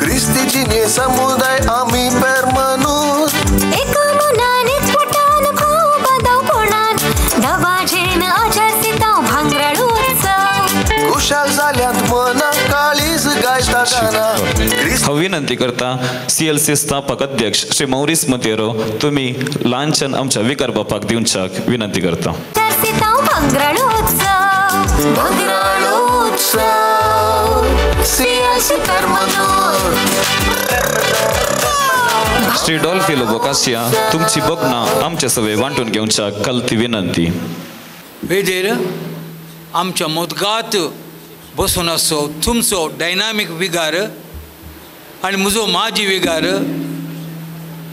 क्रिस्ती जिणे समुदाय आमी पेरमानूर एका मनान एकवटान भाव बांदवपणान दबाजेन आचरसिता भांगराळ उत्सव खुशाल जाल्यात मना काळीज गायता गाना. हांव विनंती करता CLC स्थापक अध्यक्ष श्री मौरीस मतेरो तुम्ही लांछन आमच्या विकार बापाक दिवच्याक विनंती करता. आचरसिता भांगराळ उत्सव भांगराळ उत्सव CLC Permanur. Shri Dolphy Lobo कासिया तुमची बघना आमच्या सवे वांटून घेवच्याक कलती विनंती. वेदेर आमच्या मोदगात बसून आसचो तुमचो डायनामीक विगार आनी म्हजो माजी विगार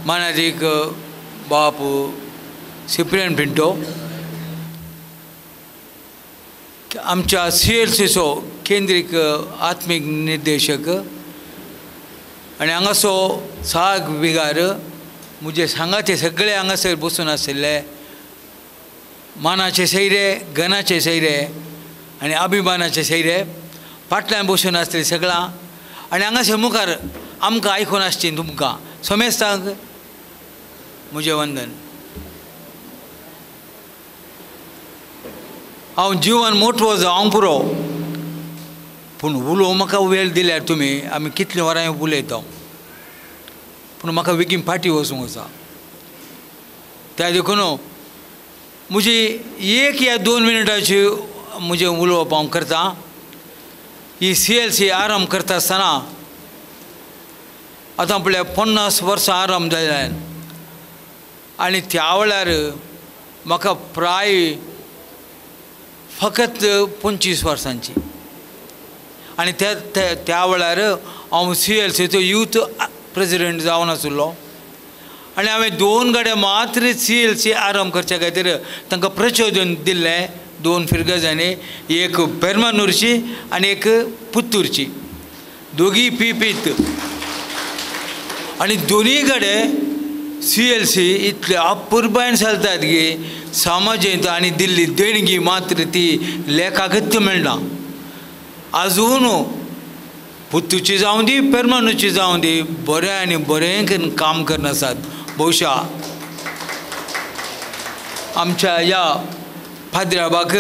मानादीक बाप सिप्रियन पिंटो आमच्या CLCचो केंद्रीक आत्मीक निर्देशक आनी हांगासो साग विगार म्हजे सांगाचे सगळे हांगासर बसून आशिल्ले मानाचे सैरे गणाचे सैरे आनी अभिमानाचे सैरे फाटल्यान बसून आसले सगळां आनी हांगासर मुखार आमकां आयकून आसची तुमकां समेस्तांक म्हजें वंदन. हांव जिवन मोटवो जावंक पुरो पूण उलोवंक म्हाका वेळ दिल्यार तुमी आमी कितलीं वरां उलयता पूण म्हाका बेगीन फाटीं वचूंक आसा त्या देखून म्हजी 1 या 2 मिनटाची म्हजें उलोवप हांव करता. ही CLC आरंभ करता आसतना आतां पळय 50 वर्सां आरंभ जाल्यान आनी त्या वेळार म्हाका प्राय फकत 25 वर्सांची आनी त्या त्या वेळार हांव CLCचो यूथ प्रेजिडेंट जावन आशिल्लो आनी हांवें 2 गाड्यो मात्र CLC आरंभ करच्या खातीर तांकां प्रचोदन दिल्लें. 2 फिरगजांनी, एक पेरमानूरची आनी एक पुत्तूरची, दोगी पीपीत आनी दोनी कडेन CLC इतले अपुरबायन चलतात की समाजेंत आनी दिल्ली देणगी मात्र ती लेखाकच मेळना. आजून पुत्तूची जावं दी पेरमानूची जावं दी बरें आनी बरें करून काम करना आसात. बहुशा आमच्या ह्या फादराबाक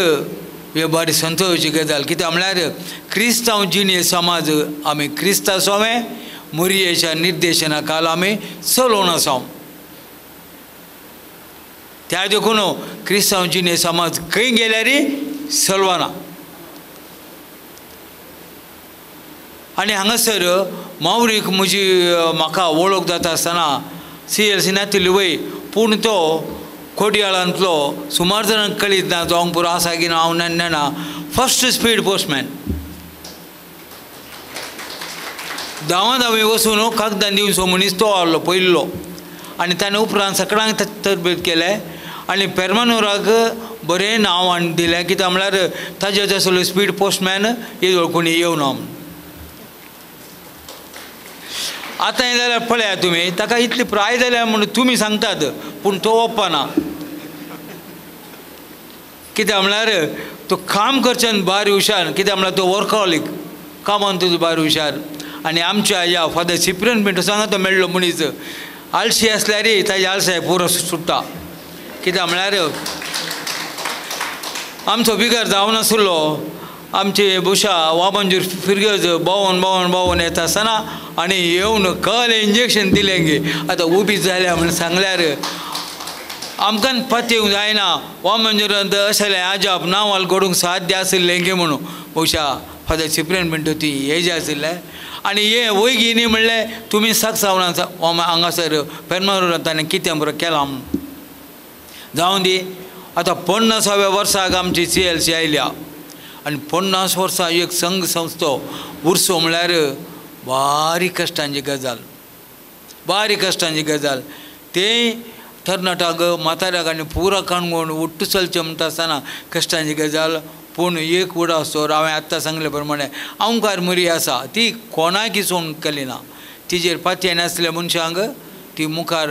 हे बरी संतोषाची गजाल कित्याक म्हळ्यार क्रिस्तांव जिणे समाज आमी क्रिस्तांव सोवे मुरयेच्या निर्देशना खाला आमी चलोवन आसा. त्या देखून क्रिस्तांव जिणे समाज खंय गेल्यार चलवना. आनी हांगासर मावरीक म्हजी म्हाका वळख जाता आसतना CLC नातिल्ली वय पूण तो कोडयाळांतलो सुमार जाणांक कळीत ना जावंक पुरो आसा की ना हांव नेणा फर्स्ट स्पीड पोस्टमॅन धांवा धांवी वचून कागदान दिवचो मनीस तो आहलो पयल्लो आनी ताणें उपरांत सगळ्यांक तरबेज केलें आनी पेरमानूराक बरें नांव हाडून दिलें कित्याक म्हळ्यार ताजे आसलो स्पीड पोस्टमॅन येदोळ कोणी येवना म्हूण. आतां हें जाल्यार पळयात तुमी ताका इतली प्राय जाल्या म्हूण तुमी सांगतात पूण तो वचपाना कित्याक म्हळ्यार तो काम करच्यान भायर हुशार कित्याक म्हळ्यार तो वर्कहॉलीक कामान तुजो भायर हुशार. आनी आमच्या ह्या फादर सिप्रियन पिंटो सांगा तो मेळ्ळो मनीस आळशी आसल्यार ताजी आळसाय पुरो सुट्टा कित्याक म्हळ्यार आमचो बिगर जावन आशिल्लो आमचे बुशा वामनजूर फिरगज बावन बावन बावन येता आसतना आनी येवन कल इंजेक्शन दिलें गे आतां उबी जाल्या म्हूण सांगल्यार आमकां पत्तेवंक जायना वामनजुरांत अशें आजाप नांवाल घडूंक साध्य आशिल्लें गे म्हणून बहुशा फादर सिप्रियन पिंटो ती हेजे आशिल्लें. आनी हे वयगी न्ही म्हणलें तुमी साक सावन हांगासर पेरमानूरांत ताणें कितें बरें केलां म्हूण. जावं दी आतां 50व्या वर्साक आमची CLC आयल्या आनी 50 वर्सां एक संघ संस्थो उरचो म्हळ्यार बारीक कश्टांची गजाल बारीक कश्टांची गजाल. तें तरणाट्यांक म्हाताऱ्याक आनी पुरा काणकोण ఒట్టు चलचें म्हणटा आसतना कश्टांची गजाल. पूण एक उडो आसतो हांवें आत्तां सांगले प्रमाणे ओंकार मुरी आसा ती कोणाक सोडून केली ना तिजेर पातयेन नासल्या मनशांक ती मुखार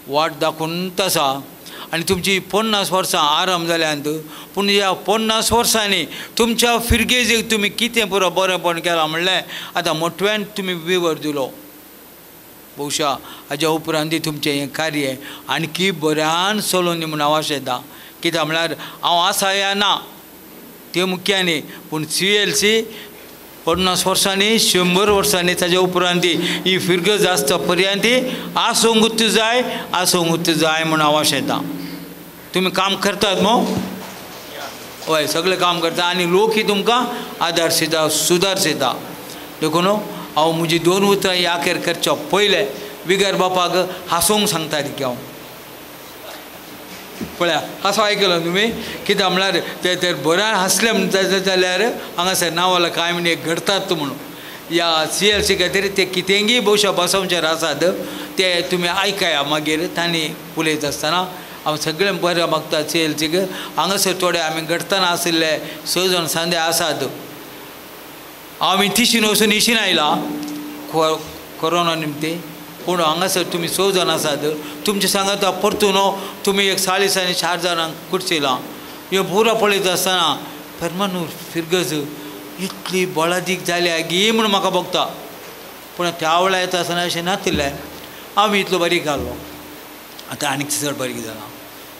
वाट दाखोवनूच आसा. आनी तुमची 50 वर्सां आराम जाल्यांत पूण ह्या 50 वर्सांनी तुमच्या फिरगेजीक तुमी कितें पुरो बरेंपण केलां म्हणलें आतां मोटव्यान तुमी विवर दिलो. बहुशा हाज्या उपरांत तुमचें हें कार्य आणखी बऱ्यान चलोवन म्हूण हांव आशेता. कित्याक म्हळ्यार हांव आसा या ना तें मुख्य न्ही, पूण CLC 50 वर्सांनी 100 वर्सांनी ताज्या उपरांत ही फिरगज आसता पर्यंत आसूंकूच जाय, आसूंकूच जाय म्हूण हांव आशेता. तुमी काम करतात मो? हय, सगळें काम करता आनी लोकूय तुमकां आदार दिता, सुदार दिता. देखून हांव म्हजी 2 उतरां ही आखेर करच्या पयलें विगर बापाक हांसूंक सांगता की हांव पळया हांसो आयकलो तुमी. कित्याक म्हळ्यार ते तर बऱ्या हांसले म्हणटा जाल्यार हांगासर नांवाला कांय म्हण एक घडतात म्हणून ह्या CLC खातीर ते कितेंगी भोवशा बसोवचेर आसात ते तुमी आयकया. मागीर तांणी उलयता आसतना हांव सगळें बरें मागता CLCक. हांगासर थोडे आमी घडटना आशिल्ले 6 जाण सांदे आसात. आमी तिशीन वचून इशीन आयला कोरोना निमते, पूण हांगासर तुमी 6 जाण आसात. तुमचे सांगाता परतून तुमी एक 40 आनी 4 जाणांक कुर्चेला ह्यो पुरो पळयता आसतना पेरमानूर फिरगज इतली बळादीक जाल्या गी म्हूण म्हाका भोगता. पूण त्या वेळार येता आसतना अशें नातिल्लें. आमी इतलो बारीक घालो, आतां आनीक चड बारीक जाला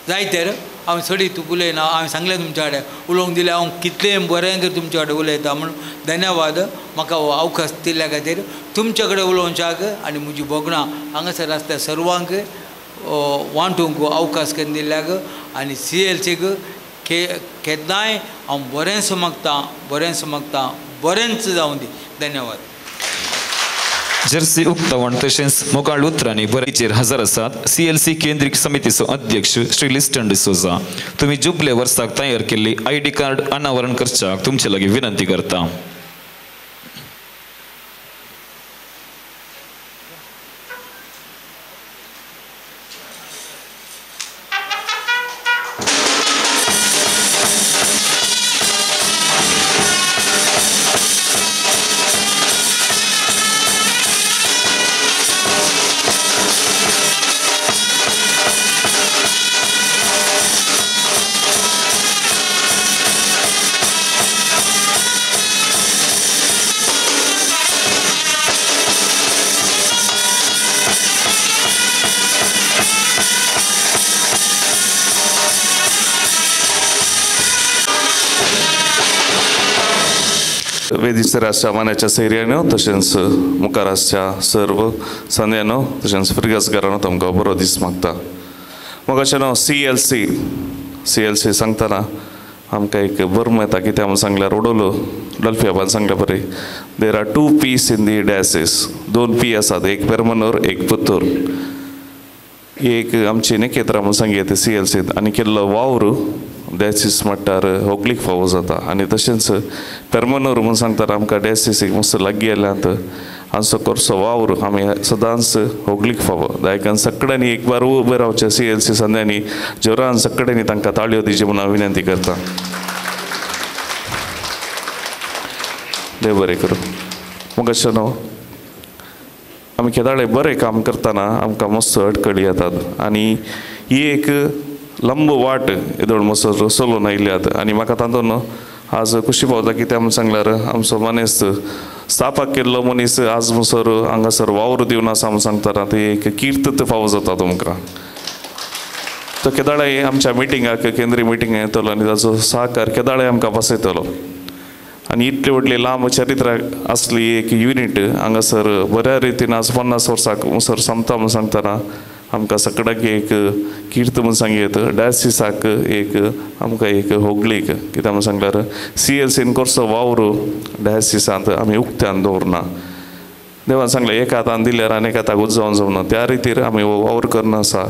जाय तर हांव चडीत उलयना. हांवें सांगलें तुमच्या कडेन उलोवंक दिलें, हांव कितलें बरें कर तुमच्या कडेन उलयता म्हूण धन्यवाद म्हाका हो अवकाश दिल्ल्या खातीर. तुमच्या कडेन उलोवच्याक आनी म्हजी भोगणां हांगासर आसल्या सर्वांक वांटूंक अवकाश करून दिल्ल्याक आनी CLCक केन्नाय हांव बरेंच मागता, बरेंच मागता, बरेंच जावं दी. धन्यवाद. जर्सी उक्तावण तशेंच मोगाळ उतरांनी बरेचेर हजर आसात CLC केंद्रीय समितीचो अध्यक्ष श्री लिस्टन डिसोजा. तुमी जुबले वर्साक तयार केल्ली ID card अनावरण करच्याक तुमचे लागीं विनंती करता. वेदीचेर आसच्या मानाच्या सैर्यानो तशेंच मुखार आसच्या सर्व संद्यानो तशेंच फिरगजगारानो तुमकां बरो दीस मागता. मगाच्यानो CLC सांगतना आमकां एक बरो येता. कित्याक म्हूण सांगल्यार ओडोलो डल्फियाबान सांगल्या बरें, there are 2 P's in the diocese. 2 P आसात, एक पेरमनूर एक पुत्तूर. एक आमची नेकेत्रां म्हूण सांगता CLCंत आनी केल्लो वावर डॅसीस म्हणटार होगलीक फावो जाता. आनी तशेंच पेरमनूर म्हूण सांगतात आमकां डॅसीसीक मस्त लागीं आयल्यात हांचो करचो वावर आमी सदांच होगलीक फावो. दायकान सगळ्यांनी एक बार उबें रावचें CLC संद्यांनी जोरान सगळ्यांनी तांकां ताळयो दिवच्यो म्हूण हांव विनंती करता. देव बरें करूं. मगाशें न्हू आमी केदाळे बरें काम करतना आमकां मस्त अडकळी येतात आनी ही एक लंब वाट येदोळ मसर चलोवन आयल्यात. आनी म्हाका तातूंत आज खुशी पावता कित्याक म्हूण सांगल्यार आमचो मनीस स्थापक केल्लो मनीस आज मसर हांगासर वावर दिवन आसा म्हूण सांगतना ती एक कीर्त फावो जाता तुमकां. तो केदाळे आमच्या मिटिंगाक केंद्रीय मिटिंगाक येतलो आनी ताचो सहकार केदाळे आमकां बसयतलो. आनी इतली व्हडली लांब चरित्र आसली एक युनीट हांगासर बऱ्या रितीन आज 50 वर्साक सर सोंपता म्हूण सांगतना आमकां सगळ्याक एक कीर्त म्हूण सांगयत डायसिसाक एक आमकां एक होगलीक. कित्याक म्हूण सांगल्यार CLCन करचो वावर डायसिसांत आमी उक्त्यान दवरना. देवान सांगलें एका हातान दिल्यार आनी एका हाताक उजोवन जावना, त्या रितीर आमी हो वावर करना आसा.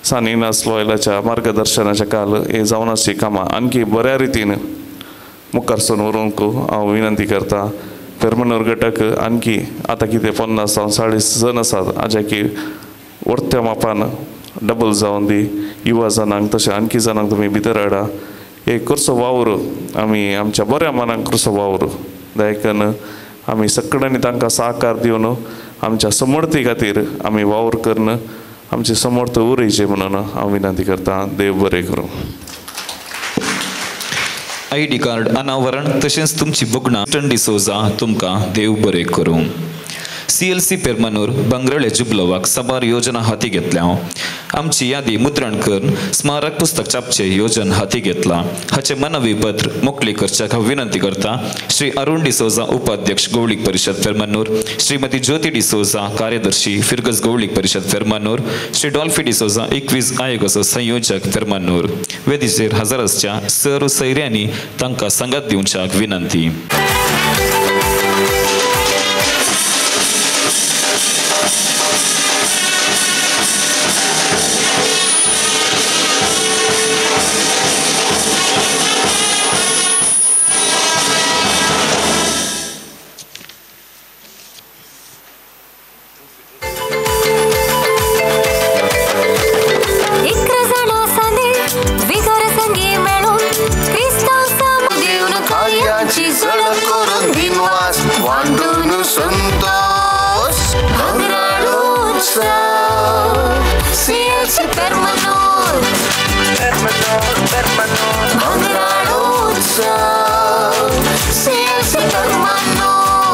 सान इनास लॉयलाच्या मार्गदर्शनाच्या काल हे जावन आसची कामां आणखी बऱ्या रितीन मुखार सून व्हरूंक हांव विनंती करता. पेरमनूर गटक आणखी आतां कितें 50 जावं 40 जण आसात हाज्या की वर्त्या मापान डबल जावन दी युवा जाणांक तशें आणखी जाणांक तुमी भितर हाडा. एक करचो वावर आमी आमच्या बऱ्या मनाक करचो वावर दायकन आमी सगळ्यांनी तांकां सहकार दिवन आमच्या समर्थी खातीर आमी वावर करून आमचे समर्थ उरयचे म्हणून हांव विनंती करता. देव बरें करूं. ID card अनावरण तशेंच तुमची भोगणां डिसोजा तुमकां देव बरें करूं. सीएलसी पेरमानूर भांगराळे जुबलोवाक साबार योजना हाती घेतल्या. आमची यादी मुद्रण करून स्मारक पुस्तक छापचे योजन हाती घेतला. हाचे मनवी पत्र मोकळी करच्याक हांव विनंती करता. श्री अरुण डिसोजा उपाध्यक्ष गौळीक परिषद फेरमानूर, श्रीमती ज्योती डिसोजा कार्यदर्शी फिरगज गौळीक परिषद फेरमानूर, श्री डॉल्फी डिसोजा 21 आयोगाचो संयोजक फेरमानूर. वेदीचेर हजर आसच्या सर सैऱ्यांनी तांकां सांगात दिवच्याक विनंती.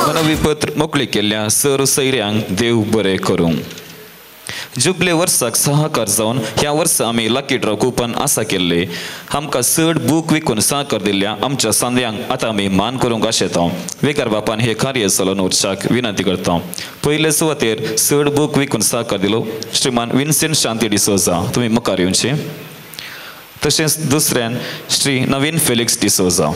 मनवी पत्र मोकळी केल्ल्या सर सैऱ्यांक देव बरें करूं. जुबले वर्साक सहकार जावन ह्या वर्सा आमी लकी ड्रॉ कुपन आसा केल्ले. आमकां चड बूक विकून सहकार दिल्ल्या आमच्या सांद्यांक आतां आमी मान करूंक आशेता. वेगार बापान हे कार्य चलोवन वचपाक विनंती करता. पयले सुवातेर चड बूक विकून सहकार दिलो श्रीमान विन्सेंट शांती डिसोजा, तुमी मुखार येवचे. तशेंच दुसऱ्यान श्री नवीन फेलिक्स डिसोजा.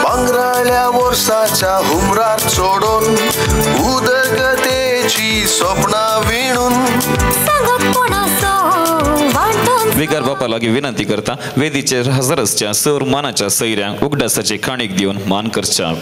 भांगराळ्या वर्साच्या हुमरार सोडून उदरगतेची स्वप्नां विणून विगार बापा लागीं विनंती करता वेदीचेर हजर आसच्या सर मानाच्या सैऱ्यांक उगडासाची काणीक दिवन मान करच्या.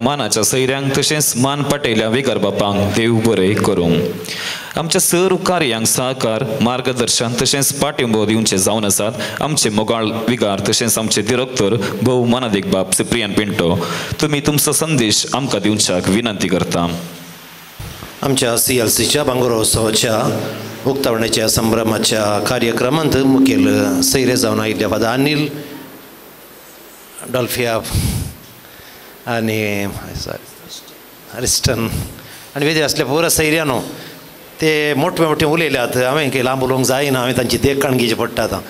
मानाच्या सैऱ्यांक तशेंच मान पाटयल्या विगार बापांक देव बरें करूं. आमच्या सर कार्यांक सहकार मार्गदर्शन तशेंच पाठिंबो दिवचे जावन आसात आमचे मोगाळ विगार तशेंच आमचे दिरक्तर भोव मानादीक बाप सिप्रियन पिंटो, तुमी तुमचो संदेश आमकां दिवच्याक विनंती करता. आमच्या सीएलसीच्या भांगरोत्सवाच्या उक्तावण्याच्या संभ्रमाच्या कार्यक्रमांत मुखेल सैरे जावन आयिल्ल्या फादर अनिल डॉल्फिया आनी अरिस्टन आनी वेगळे आसले पुरा सैऱ्यानो ते मोठे मोठे उलयल्यात. हांवें काही लांब उलोवंक जायना, हांवें तांची देख काडून घेवची पडटा आतां.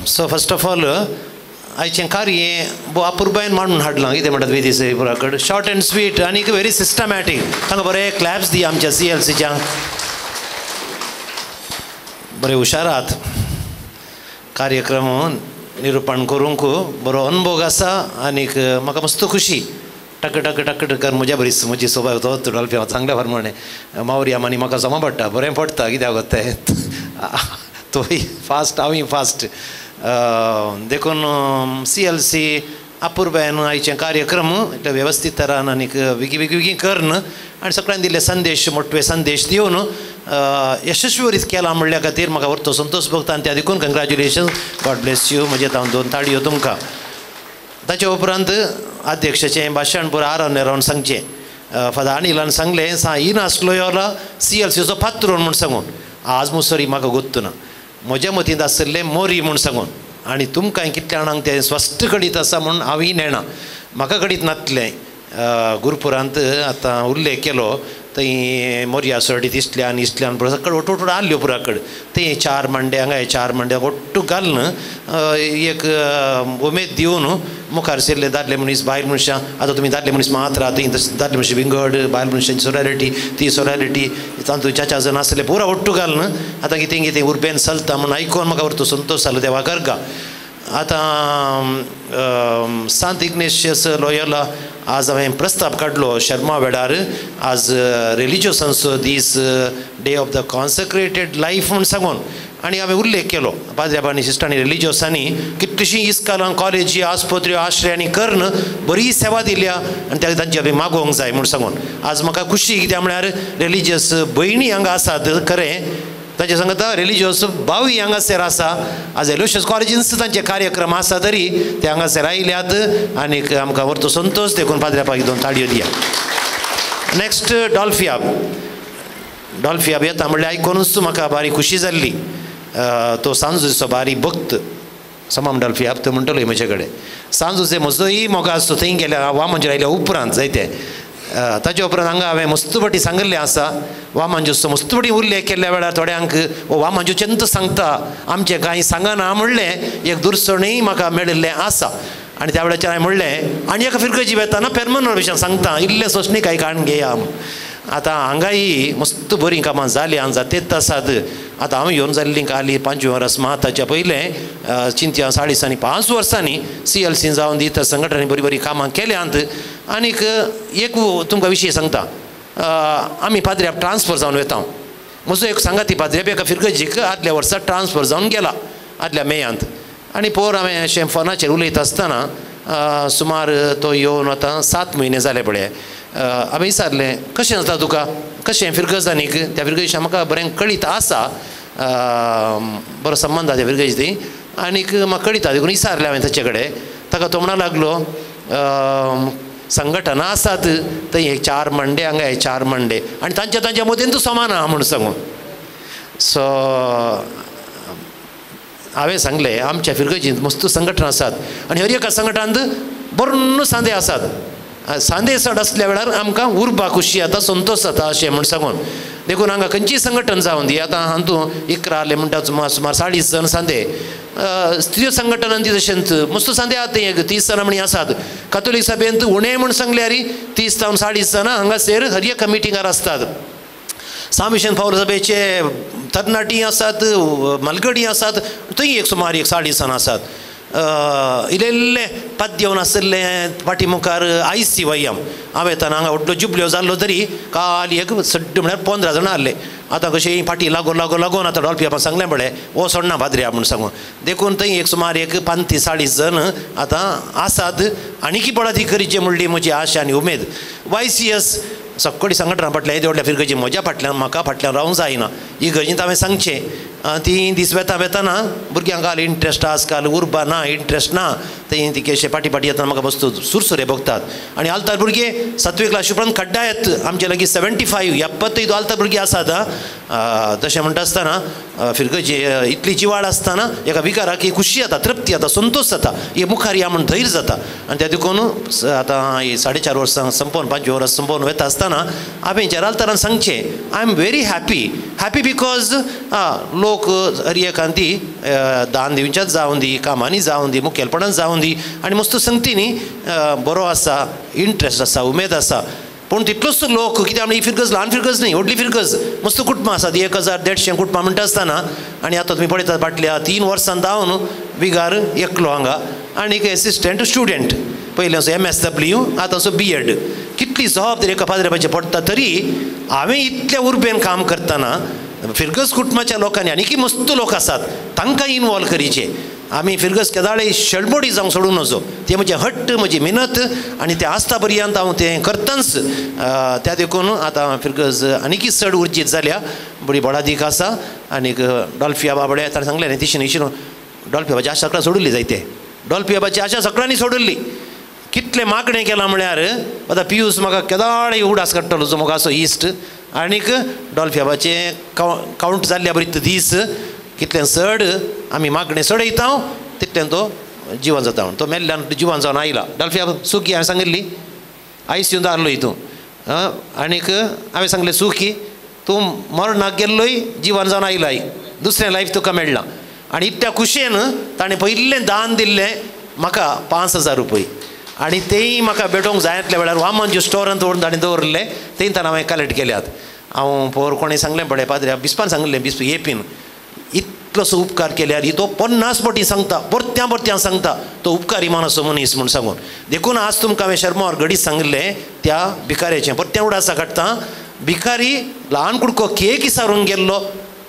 सो फर्स्ट ऑफ ऑल आयचें कार्य भोव अपुरबायेन मांडून हाडलां. कितें म्हणटात वेदी सैपुरा कडेन शॉर्ट अँड स्वीट आनी व्हेरी सिस्टमॅटीक. तांकां बरे क्लॅप्स दी आमच्या सीएलसीच्या. बरे हुशारात कार्यक्रम निरुपण करूंक बरो अनुभव आसा आनीक म्हाका मस्त खुशी. टक टक टक टक कर म्हज्या बरीच म्हजी सोबा तो डॉल्फी हांव सांगल्या प्रमाणे मावरी आनी म्हाका जमा पडटा, बरें पडटा. कित्याक तें तोय फास्ट हांवूय फास्ट. देखून सीएलसी अपुरबायेन आयचें कार्यक्रम इतले वेवस्थीत तरान आनीक बेगी बेगी बेगीन करून आनी सगळ्यांनी दिल्ले संदेश मोटवे संदेश दिवन यशस्वी वरीत केला म्हणल्या खातीर म्हाका व्हरतो संतोष भोगता आनी त्या देखून कंग्रेच्युलेशन, गॉड ब्लेस you. म्हजे तावन दोन ताळयो तुमकां. ताचे उपरांत अध्यक्षाचें भाशण पुरो आरावन रावन सांगचें. फादर अनिलान सांगलें सा इनासलो यो सीएलसीचो पात्रोन म्हूण सांगून आज मुसरी म्हाका गोत्तू ना. म्हज्या मतींत आशिल्लें मोरी म्हूण सांगून आनी तुमकां कितल्या जाणांक तें स्पश्ट कळीत आसा म्हूण हांवूय नेणा म्हाका कळीत नातलें. गुरुपुरांत आतां उल्लेख केलो थंय मोरया सोडीत इसल्यान इसल्यान पुरो सगळें ಒಟ್ಟು ಒಟ್ಟು आसल्यो पुरा कडेन थंय 4 मांडे हांगा 4 मांडे ಒಟ್ಟು घालून एक उमेद दिवन मुखार सरले दादले मनीस बायल मनशां. आतां तुमी दादले मनीस मात्र थंय दादले मनशां विंगड बायल मनशांची सोरालिटी ती सोरालिटी तातूंत 4-4 जाण आसले पुरा ಒಟ್ಟು घालून आतां कितें कितें उर्बेन चलता म्हूण आयकून म्हाका वरतो संतोश जालो देवा करगा. आतां सांत इग्नेशियस लोयोला आज हांवें प्रस्ताव काडलो शर्मा वेळार आज रिलिजियसांचो दीस day of the consecrated life म्हूण सांगून आनी हांवें उल्लेख केलो पाद्र्याबांनी सिस्टरांनी रिलिजियसांनी कितलीशीं इस्कालां कॉलेजी आस्पत्र्यो आश्रयांनी करून बरी सेवा दिल्या आनी त्या तांची हांवें मागोवंक जाय म्हूण सांगून आज म्हाका खुशी कित्याक म्हळ्यार रिलिजियस भयणी हांगा आसात खरें तांचे सांगता रिलिजियस भावूय हांगासर आसा. आज एलोशियस कॉलेजींत तांचे कार्यक्रम आसा तरी ते हांगासर आयल्यात आनीक आमकां व्हरतो संतोश देखून पाद्र्यापाक 2 ताळयो दिया. नेक्स्ट डॉल्फियाब डॉल्फियाब येता म्हणल्यार आयकुनूच म्हाका बारी खुशी जाल्ली. तो सांजूचो बारी भक्त समाम डॉल्फियाब तो म्हणटलो म्हजे कडेन सांजूचे म्हजोय मोग आसतो थंय गेल्या वामनचेर आयल्या उपरांत जायते ताच्या उपरांत हांगा हांवें मस्त फावटी सांगिल्लें आसा वामनजूचो मस्त फावटी उल्लेख केल्ल्या वेळार थोड्यांक हो वामनजूचेंच सांगता आमचें कांय सांगना म्हणलें एक दुरसणूय म्हाका मेळिल्लें आसा. आनी त्या वेळाचेर हांवें म्हणलें आनी एका फिरगजी वेताना पेरमनोर विशयान सांगता इल्लें सोंसणी कांय काडून घेया. आतां हांगाय मस्त बरीं कामां जालीं आनी जातेच आसात. आतां हांव येवन जाल्लीं काली 5 वर्स माताच्या पयलें चिंतया 40 आनी 5 वर्सांनी CLC जावन दिता संघटनांनी बरीं बरीं कामां केल्यांत. आनीक एक तुमकां विशय सांगता आमी पाद्र्याब ट्रान्सफर जावन वता. म्हजो एक सांगाती पाद्र्याब एका फिरगजीक आदल्या वर्सा ट्रान्सफर जावन गेला आदल्या मेयांत आनी पोर हांवें अशें फोनाचेर उलयता आसतना सुमार तो येवन आतां 7 म्हयने जाले पळय. हांवें विचारलें कशें जाता तुका कशें फिरगज आनीक त्या फिरगजीच्या म्हाका बरें कळीत आसा बरो संबंद आसा त्या फिरगजी ती आनीक म्हाका कळीत देखून विचारलें हांवें ताचे कडेन. ताका तो म्हणा लागलो संघटना आसात थंय हे 4 मांडे हांगा हे 4 मांडे आनी तांच्या तांच्या मदेन तूं समान आहा म्हूण सांगून. सो हांवें सांगलें आमच्या फिरगजींत मस्त संघटना आसात आनी हर एका संघटनांत बरो सांदे आसात. सांदे चड आसल्या वेळार आमकां उर्बा खुशी जाता संतोश जाता अशें म्हूण सांगून देखून हांगा खंयचीय संघटन जावन दी. आतां हातूंत 11 आसले म्हणटा सुमार 40 जाण सांदे स्त्रियो संघटनान ती तशेंच मस्त सांदे आतां एक 30 जाणां म्हणी आसात. कातोलीक सभेंत उणें म्हूण सांगल्यार 30 जावन 40 जाणां हांगासर हर एका मिटिंगार आसतात. सामिशन फावल सभेचे तरणाटी आसात मालगडी आसात थंय एक सुमार एक 40 जाणां आसात. इल्लें इल्लें पाद्यवन आशिल्लें फाटी मुखार ICYM हांव येताना हांगा व्हडलो जुबल्यो जाल्लो तरी काल एक सड्ड म्हळ्यार 15 जाणां आहले. आतां कशें फाटी लागून लागून लागून आतां डॉल्फियाबान सांगलें पळय हो सोडना पाद्र्या म्हूण सांगून देखून थंय एक सुमार एक 35-40 जण आतां आसात. आनीकी बळाती करीचे म्हणली म्हजी आशा आनी उमेद. YCS सगळी संघटना फाटल्यान येद्या व्हडल्या फिरगजी म्हज्या फाटल्यान म्हाका फाटल्यान रावंक जायना ही गरजेंत हांवें सांगचें. ती दीस वेता वेताना भुरग्यांक काल इंट्रस्ट आजकाल उर्बा ना इंट्रस्ट ना थंय ती केशे फाटी फाटी येतना म्हाका वस्तू सुरसुरे भोगतात. आनी आल्तार भुरगे 7वी क्लास उपरांत खड्डा येत आमचे लागीं 75 75 आल्तार भुरगीं आसात. तशें म्हणटा आसतना फिरगजी इतली जिवाळ आसतना एका विकाराक ही खुशी जाता तृप्ती जाता संतोश जाता हे मुखार या म्हूण धैर्य जाता. आनी त्या देखून आतां 4.5 वर्सां संपोवन 5 वर्सां संपोवन वता आसतना हांवें जेराल्तारान सांगचें I am very happy happy because लोक हर एकान ती दान दिवच्याच जावन दी कामांनी जावन दी मुखेलपणान जावन दी आनी मस्त संगतीनी बरो आसा इंट्रस्ट आसा उमेद आसा. पूण तितलोच लोक कित्याक ही फिरगज ल्हान फिरगज न्ही व्हडली फिरगज मस्त कुटुंबां आसात 1150 कुटुंबां म्हणटा आसतना आनी आतां तुमी पळयतात फाटल्या 3 वर्सां जावन विगार एकलो हांगा आनी एक एसिस्टंट स्टुडंट पयलें असो MSW आतां असो B.Ed. कितली जबाबदारी एका पाद्र्यापाचेर पडटा तरी हांवें इतल्या उर्बेन काम करतना फिरगज कुटुंबाच्या लोकांनी आनीकी मस्त लोक आसात तांकां इनवॉल्व करीचे. आमी फिरगज केदाळे शेळमोडी जावंक सोडूं नजो तें म्हजें हट्ट म्हजी मिनत आनी तें आसता पर्यंत हांव तें करताच. त्या देखून आतां फिरगज आनीकी चड उर्जीत जाल्या बरी बळादीक आसा. आनीक डॉल्फिया बाबडे ताणें सांगलें न्ही तिशी न्ही डॉल्फियाबाची आशा सगळ्यां सोडिल्ली जायते डॉल्फियाबाची आशा सगळ्यांनी सोडिल्ली. कितलें मागणें केलां म्हळ्यार आतां पियूस म्हाका केदाळे उडास काडटलो जो म्हाका असो इश्ट आनीक डॉल्फियाबाचें कावंट जाल्ल्या बरी दीस कितलें चड आमी मागणें चडयता तितल्यान तो जिवन जाता म्हण तो मेल्ल्यान जिवन जावन आयला. डॉल्फी सुकी हांवें सांगिल्ली आयसीयूंत आहलो तूं आनीक हांवें सांगलें सुकी तूं मरणाक गेल्लोय जिवन जावन आयलाय दुसरें लायफ तुका मेळ्ळां. आनी इतल्या खुशयेन ताणें पयलें दान दिल्लें म्हाका 5,000 रुपये आनी तेय म्हाका भेटोवंक जाय आसल्या वेळार वामनजी स्टोरांत व्हरून ताणें दवरिल्लें तेय ताणें हांवें कलेक्ट केल्यात. हांव पोर कोणें सांगलें पळय पाद्र्या बिस्पान सांगिल्लें बिस्प एपीन इतलोसो उपकार केल्यार तो 50 पटी सांगता परत्या परत्यां सांगता तो उपकारी मानसो मनीस म्हूण सांगून. देखून आज तुमकां हांवें शर्मावर घडीत सांगिल्लें त्या भिकाऱ्याचें परत्या उडासा काडटा. भिकारी ल्हान कुडको केक इसारून गेल्लो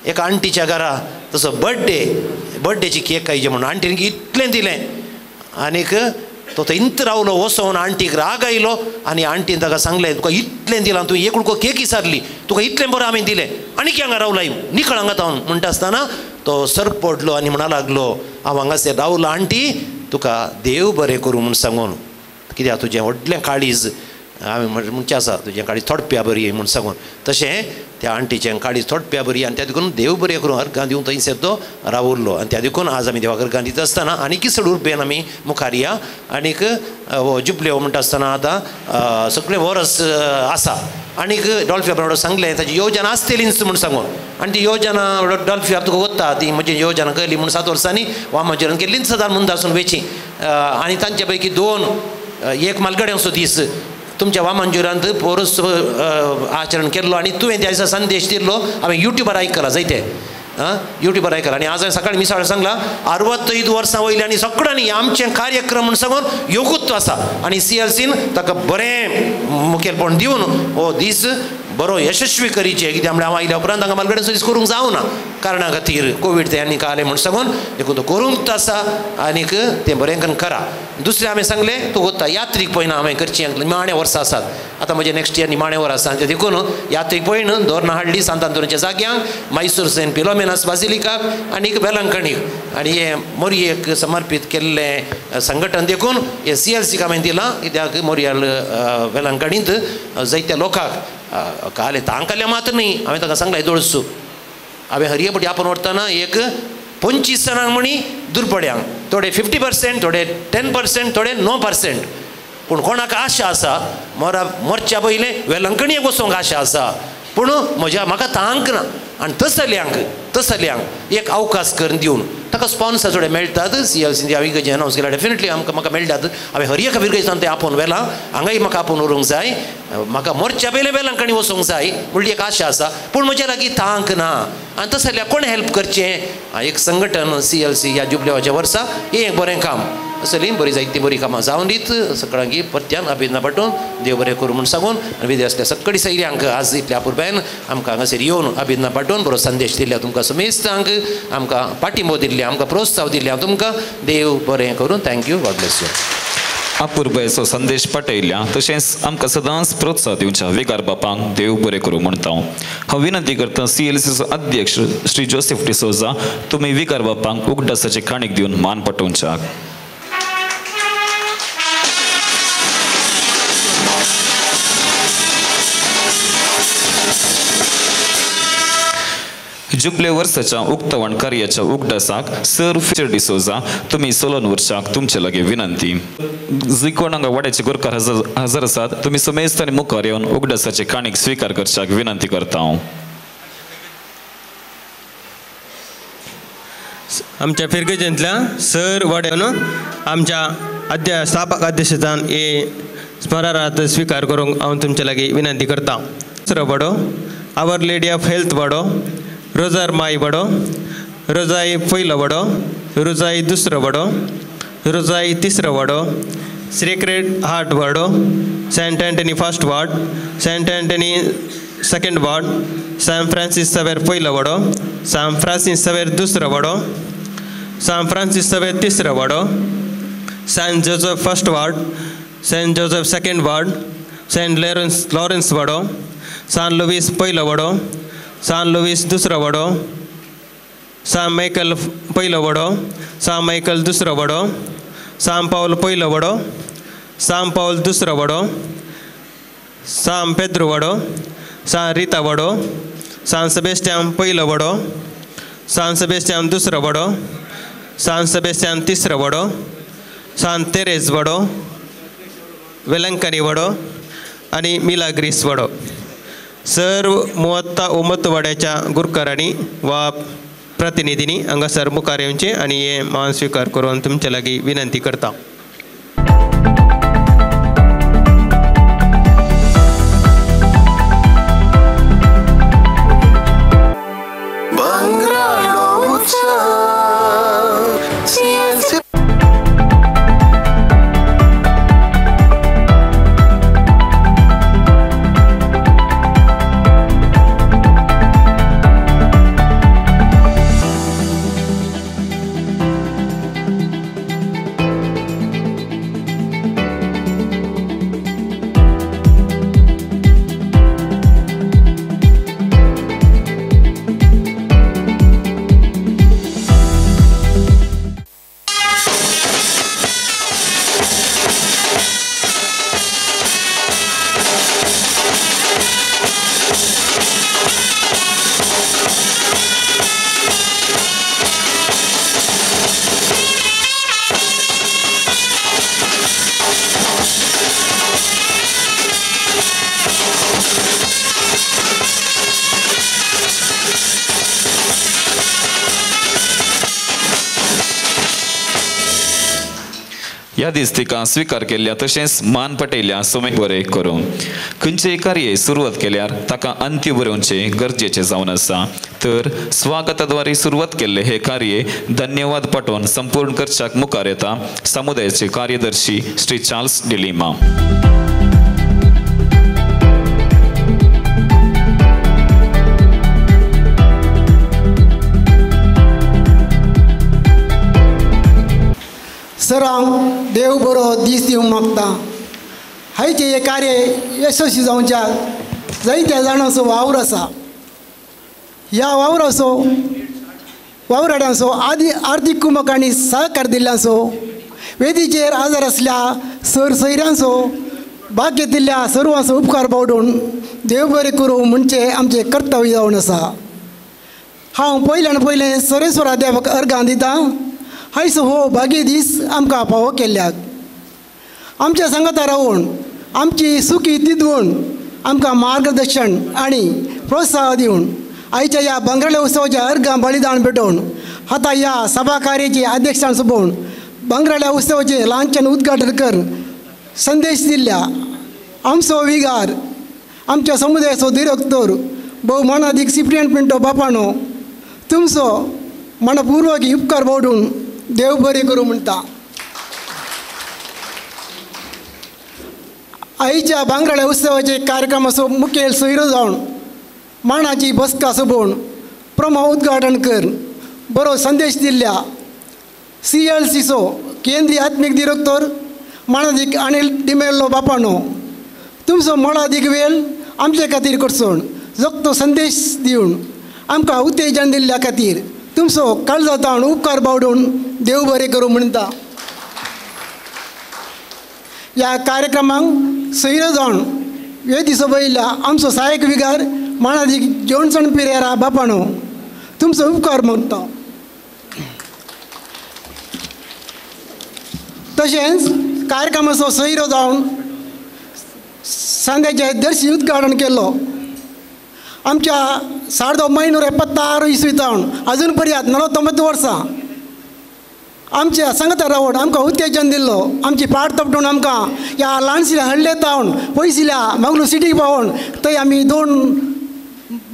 एका आंटीच्या घरा तसो बड्डेची केक खायची म्हणून आंटीन इतलें दिलें आनीक तो थंयच रावलो वसोन आंटीक राग आयलो आनी आंटीन ताका सांगलें तुका इतलें दिलां तुवें एक कुडको केक इसारली तुका इतलें बरें हांवें दिलें आनी हांगा रावलाय निकळ हांगा तावन म्हणटा आसतना तो सर्प पडलो आनी म्हणा लागलो हांव हांगासर रावलो आंटी तुका देव बरें करूं म्हूण सांगून कित्याक तुजें व्हडलें काळीज हांवें म्हणचें आसा तुजें काळीज थोडप्या बरी म्हूण सांगून तशें त्या आंटीचें काळीज थोडप्या बरी आनी त्या देखून देव बरें करूं अर्गां दिवन थंयसर तो रावुरलो. आनी त्या देखून आज आमी देवाक अर्गां दिता आसतना आनीक चड उर्बेन आमी मुखार या आनीक हो जुबलेव म्हणटा आसतना आतां सगळें वर्स आसा आनीक डॉल्फी बाबा सांगलें ताची योजना आसतलीच म्हूण सांगून आनी ती योजना डॉल्फी तुका वता ती म्हजी योजना केली म्हूण 7 वर्सांनी वामाचेर केल्लीच सदां मुंदासून वेची आनी तांचे पैकी 2 एक मालगड्यांचो दीस तुमच्या वामनजुरांत पोरस आचरण केल्लो आनी तुवें त्या दिसा संदेश दिल्लो हांवें युट्यूबार आयकला जायते युट्यूबार आयकला. आनी आज हांवें सकाळीं मिसाळ सांगला 65 वर्सां वयली आनी सगळ्यांनी आमचें कार्यक्रम म्हूण सांगून योगूत्व आसा आनी CLCन ताका बरें मुखेलपण दिवन हो दीस बरो यशस्वी करीचे कित्याक म्हळ्यार हांव आयल्या उपरांत हांगा मालगड्यांचो दीस करूंक जावना कारणा खातीर कोवीड ते आनी आलें म्हूण सांगून देखून तो करूंक आसा आनीक तें बरें करून करा. दुसरें हांवें सांगलें तूं वता यात्रीक पळयना हांवें करची निमाणे वर्सां आसात आतां म्हजें नेक्स्ट इयर निमाणे वर आसा आनी देखून यात्रीक पळयन दोरनां हाडली सांतांतोनाच्या जाग्यांक मैसूर सेंट फिलोमेनास बाजिलिकाक आनीक वेलंकणीक आनी हें मोरयेक समर्पीत केल्लें संघटन देखून हें CLCक हांवें दिलां कित्याक मोरयाल वेलंकणींत जायत्या लोकांक काले तांकां मात न्ही हांवें तांकां सांगलां येदोळसू हांवें हरये आपोवन व्हरतना एक 25 जाणांक म्हणी दुर्बड्यांक थोडे 50% थोडे 10% थोडे 9% पूण कोणाक आशा आसा मोरच्या पयलें वेलंकणीक वचोंक आशा आसा पूण म्हज्या म्हाका तांक ना आनी तसल्यांक एक अवकाश करून दिवन ताका स्पॉन्सर थोडे मेळटात CLC हांवें इगर्जे अनावन्स केला डेफिनेटली आमकां म्हाका मेळटात हांवें हर एका फिरगेसान तें आपोवन व्हेलां हांगाय म्हाका आपोवन व्हरूंक जाय म्हाका मोरच्या पयलें वेलंकणी वचूंक जाय म्हणली एक आशा आसा पूण म्हज्या लागीं तांक ना आनी तस जाल्यार कोणें हेल्प करचें एक संघटन CLC ह्या जुबलेवाच्या वर्सा हें एक बरें काम असली बरी जायती बरी कामां जावन दीत सगळ्यांकी परत्यान अभिज्ञा पाठोवन देव बरें करूं म्हूण सांगून आनी विदेशांतल्या सगळी सैऱ्यांक आज इतल्या अपुरबायेन आमकां हांगासर येवन अभिज्ञा पाठोवन बरो संदेश दिल्या तुमकां समेस्तांक आमकां पाठिंबो दिल्ल्या आमकां प्रोत्साहन दिल्ल्या तुमकां देव बरें करूं. Thank you, God bless you. अपुरबायेचो संदेश पाठयल्या तशेंच आमकां सदांच प्रोत्साहन दिवच्या विगार बापांक देव बरें करूं म्हणटा. हांव विनंती करता CLCचो अध्यक्ष श्री जोसेफ डिसोजा तुमी विगार बापांक उगडासाची काणीक दिवन मान पाठोवच्याक. जुबले वर्साच्या उक्तावण कार्याच्या उगडासाक सर फिचर डिसोजा तुमी सोलोन वर्षाक तुमचे लागीं विनंती. जी कोण हांगा वाड्याचे गोरकार हजर आसात तुमी समेस्त आनी मुखार येवन उगडासाचे काणीक स्विकार करच्याक विनंती करता हांव. आमच्या फिरगजेंतल्या सर वाड्यान आमच्या स्थापक अध्यक्षतान हे स्मरणार्थ स्विकार करूंक हांव तुमचे लागीं विनंती करता. दुसरो वाडो our lady of health वाडो, रोजार माई वडो, रोजाई पयलो वडो, रोजाई दुसरो वडो, रोजाई तिसरो वडो, सेक्रेड हार्ट वडो, Saint Anthony first ward, Saint Anthony second ward, San Francis Xavier पयलो वडो, सान फ्रांसीस सवेर दुसरो वडो, सान फ्रांसीस सवेर तिसरो वडो, Saint Joseph first ward, Saint Joseph second ward, Saint Lawrence वडो, सान लुईस पयलो वडो, सान लुईस दुसरो वडो, सान मायकल पयलो वडो, सान मायकल दुसरो वडो, सान पावल पयलो वडो, सान पावल दुसरो वडो, सान पेद्रू वडो, सान रिता वडो, सान सेबेस्टियान पयलो वडो, सान सेबेस्टियान दुसरो वडो, सान सेबेस्त्यान तिसरो वडो, सान तेरेज वडो, वेलंकनी वडो आनी मिलाग्रीस वडो. सर्व 39 वाड्याच्या गुरकारांनी वा प्रतिनिधींनी हांगासर मुखार येवचें आनी हे मान स्विकार करून तुमचे लागीं विनंती करता. ह्या दीस तिका स्विकार केल्ल्या तशेंच मान पटयल्या सोमे बरें करूं. खंयचेय कार्य सुरवात केल्यार ताका अंत्य बरोवचें गरजेचें जावन आसा. तर स्वागताद्वारे सुरवात केल्ले हे कार्य धन्यवाद पाठोवन संपूर्ण करच्याक मुखार येता समुदायाचे कार्यदर्शी श्री चार्ल्स डिलिमा. सरांक देव बरो दीस दिवंक मागता. हायचें हें कार्य यशस्वी जावच्याक जायत्या जाणांचो वावर आसा. ह्या वावराचो वावराड्यांचो आदी आर्थीक कुमक आनी सहकार दिल्ल्यांचो, वेदीचेर आजार आसल्या सर सैऱ्यांचो, बाकी दिल्ल्या सर्वांचो उपकार बावडून देव बरें करूं म्हणचें आमचें कर्तव्य जावन आसा. हांव पयल्यान पयलें सरेस्वर अध्यापक अर्गां दितां. हायसो हो भागी दीस आमकां फावो केल्ल्याक आमच्या सांगाता रावून आमची सुखी तिदवून आमकां मार्गदर्शन आनी प्रोत्साह दिवन आयच्या ह्या भांगराळे उत्सवाच्या अर्गां बलिदान भेटोवन आतां ह्या सभा कार्याची अध्यक्षान सोबोवन भांगराळ्या उत्सवाचें ल्हानच्यान उद्घाटन कर संदेश दिल्ल्या आमचो विगार आमच्या समुदायाचो दिरक्तोर भोव मानादीक सिप्रियन पिंटो बापानो तुमचो मनपूर्वक उपकार बावडून देव बरें करूं म्हणटा. आयच्या भांगराळ्या उत्सवाचे कार्यक्रमाचो मुखेल सोयरो जावन माणाची बसका सोबोवन प्रमो उद्घाटन कर बरो संदेश दिल्ल्या CLCचो केंद्रीय आत्मीक दिरक्तोर मानादीक अनिल डिमेल्लो बापानो तुमचो मोलादीक वेळ आमचे खातीर करचोन जगतो संदेश दिवन आमकां उत्तेजन दिल्ल्या खातीर तुमचो काळजातावन उपकार बावडून देव बरें करूं म्हणटा. ह्या कार्यक्रमांक सोयरो जावन वेदी सोबयल्ल्या आमचो सहायक विगार मानादीक जॉन्सन पिरेरा बापानो तुमचो उपकार मागता. तशेंच कार्यक्रमाचो सोयरो जावन सांद्याचें दर्शी उद्घाटन केल्लो आमच्या 1976 इसवी जावन अजून पर्यंत 99 वर्सां आमच्या सांगता रावण आमकां उत्तेजन दिल्लो आमची पाट तपटून आमकां ह्या ल्हानशिल्या हळ्ळे तावन पयशिल्या मंगळूर सिटीक पावोवन थंय आमी 2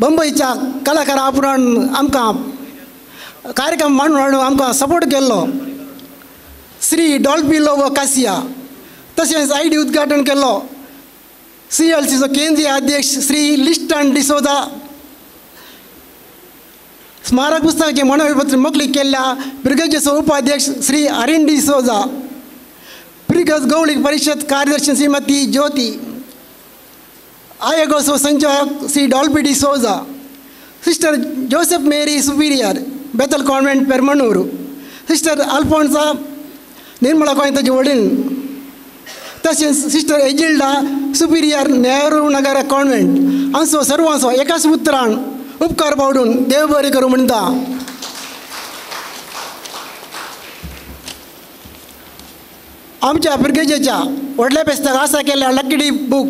बंबईच्या कलाकारां आपणान आमकां कार्यक्रम मांडून हाडून आमकां सपोर्ट केल्लो श्री डॉल्फी लोबो कासिया. तशेंच आयडी उद्घाटन केल्लो CLCचो केंद्रीय अध्यक्ष श्री लिस्टन डिसोजा. स्मारक पुस्तकाचें मनोपत्र मोकळी केल्ल्या ब्रिगेजचो उपाध्यक्ष श्री अरिण डिसोजा, ब्रिगेज गौळीक परिशद कार्यदर्शी श्रीमती ज्योती, आयोगाचो संचालक Shri Dolphy D'Souza, sister Joseph Mary superior Bethel convent Permanur, sister Alphonsa Nirmala गोंयताचे वडील, तशेंच sister Ejilda superior Nehru Nagar convent हांचो सर्वांचो एकाच उतरान उपकार पावडून देव बरें करूं म्हणटा. आमच्या फिरगेजेच्या व्हडल्या फेस्ताक आसा केल्ल्या लकी बूक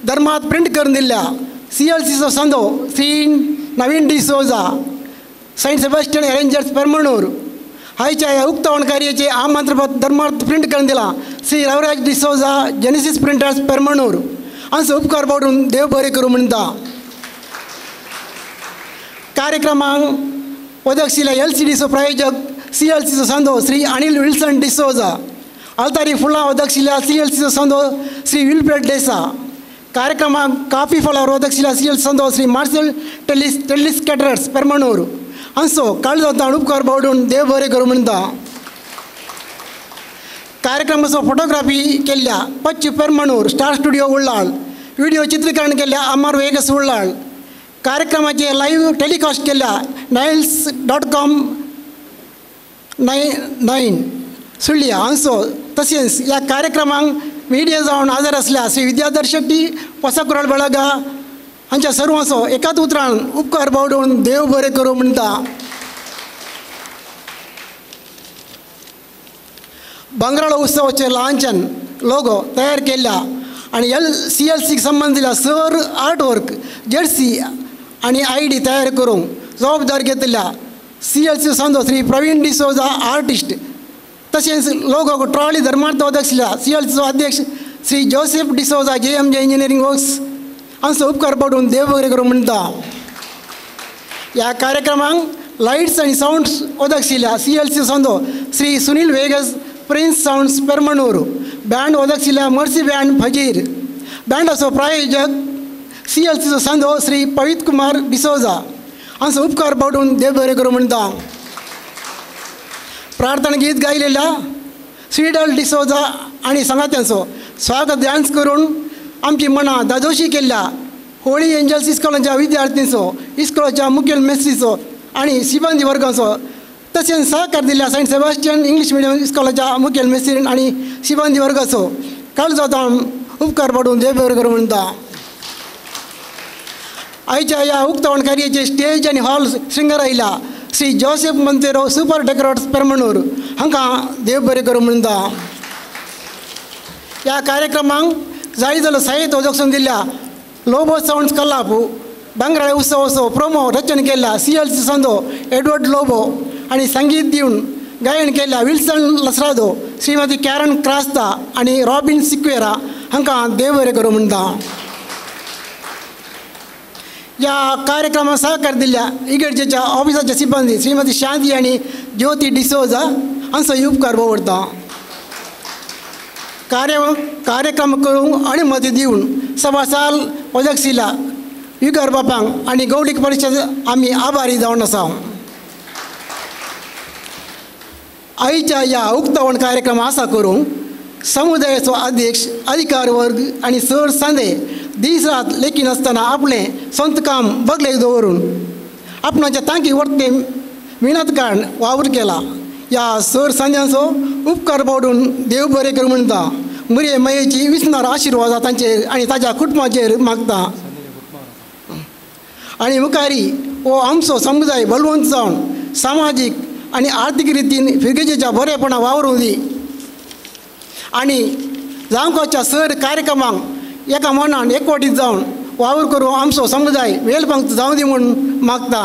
धर्मात प्रिंट करून दिल्ल्या सी एल सीचो संदो Shri Naveen D'Souza Saint Sebastian arrangers Permanur हायच्या ह्या उक्तावण कार्याचे आमंत्रपत्र धर्मार्थ प्रिंट करून दिला श्री रविराज डिसोजा जेनेसिस प्रिंटर्स पेरमणूर हांचो उपकार पाडून देव बरें करूं म्हणटा. कार्यक्रमांक वदक्षिला एल सी डीचो प्रायोजक सी एल सीचो संदो श्री अनिल विल्सन डिसोजा आल्तारी फुलां वदक्षिला सी एल सीचो संदो श्री विल्फ्रेड डेसा कार्यक्रमाक काफी फळावर वदक्षिला सी एल संदो श्री मार्सेल टेलिस टेलिस कॅटरर्स पेरमणूर हांचो काळजांत उपकार पावडून देव बरें करूं म्हणटा. कार्यक्रमाचो फोटोग्राफी केल्ल्या पच्च Permanur star studio Ullal video चित्रीकरण केल्ल्या अमर वेगस उल्लाळ कार्यक्रमाचे लाईव्ह टेलिकास्ट केल्ल्या नायल्स .com 99 Sullia हांचो तशेंच ह्या कार्यक्रमांक मिडिया जावन हजर आसल्या श्री विद्याधर शेट्टी पसकुरळ बळगा हांच्या सर्वांचो एकाच उतरान उपकार पावडून देव बरें करूं म्हणटा. भांगराळो उत्सवाचें लांछन लोगो तयार केल्ल्या आनी एल सी एल सीक संबंद दिल्या सर आर्ट वर्क जर्सी आनी I D तयार करूंक जबाबदार घेतिल्ल्या सी एल सी संदो श्री प्रवीण डिसोजा आर्टिस्ट तशेंच लोगो ट्रॉली धर्मार्थ अध्यक्ष सी एल सीचो अध्यक्ष Shri Joseph D'Souza J M J engineering works हांचो उपकार पाडून देव बरें करूं म्हणटा. ह्या कार्यक्रमांक लायट्स आनी सावंड्स ओदक्षिल्या सी एल सी संदो Shri Sunil Vegas Prince sounds Permanur band ओदक्षिल्या मर्सी बँड फजीर बँडाचो प्रायोजक सी एल सीचो संदो श्री पवित कुमार डिसोजा हांचो उपकार पाडून देव बरें करूं म्हणटा. प्रार्थना गीत गायलेल्या स्वीडल डिसोजा आनी सांगात्यांचो स्वागत डान्स करून आमची मनां दादोशी केल्ल्या होळी एंजल्स इस्कॉलाच्या विद्यार्थींचो इस्कॉलाच्या मुखेल मेस्त्रीचो आनी सिबंदी वर्गाचो तशेंच सहकार दिल्ल्या सेंट सेबास्टियन इंग्लीश मिडियम इस्कॉलाच्या मुखेल मेस्त्री आनी सिबंदी वर्गाचो काळजांत उपकार पाडून देव बरें करूं म्हणटा. आयच्या ह्या उक्तावण कार्याचे स्टेज आनी hall श्रृंगारायल्या Shri Joseph Monteiro super decorators Permanur हांकां देव बरें करूं म्हणटा. ह्या कार्यक्रमांक जाय जालो साहित्य ओजोक्षण दिल्ल्या लोबो सावंड्स कल्लापू भांगराळे उत्सवाचो प्रोमो रचन केल्ल्या सी एल सी संदो एडवर्ड लोबो आनी संगीत दिवन गायन केल्ल्या विल्सन लसरादो श्रीमती कॅरन क्रास्ता आनी रॉबीन सिक्वेरा हांकां देव बरें करूं म्हणटा. ह्या कार्यक्रमाक सहकार दिल्ल्या इगर्जेच्या ऑफिसाच्या सिब्बंदी श्रीमती शांती आनी ज्योती डिसोजा हांचो उपकार दवरता. कार्यक्रम करूंक अनुमती दिवन सभासाल ओजक्षिला युगर बापांक आनी गौडीक परिशद आमी आभारी जावन आसा. आयच्या ह्या उक्तावण कार्यक्रम आसा करूंक समुदायाचो अध्यक्ष अधिकार वर्ग आनी सर सांदे दीस रात लेखी नासतना आपलें स्वंत काम बगलेक दवरून आपणाच्या तांकी वर्ते मिनत काडून वावर केला. ह्या सर सांद्यांचो उपकार पाडून देव बरें करूं म्हणटा. मुरये मयेची विसणार आशिर्वाद तांचेर आनी ताच्या कुटुंबाचेर मागता आनी मुखारी हो आमचो समुदाय बलवंत जावन सामाजीक आनी आर्थीक रितीन फिरगेजेच्या बरेपणा वावरूं दी आनी जावंकाच्या सर कार्यक्रमांक एका मनान एकवटीत जावन वावर करूं आमचो समुदाय वेलपंक्त जावं दी म्हूण मागता.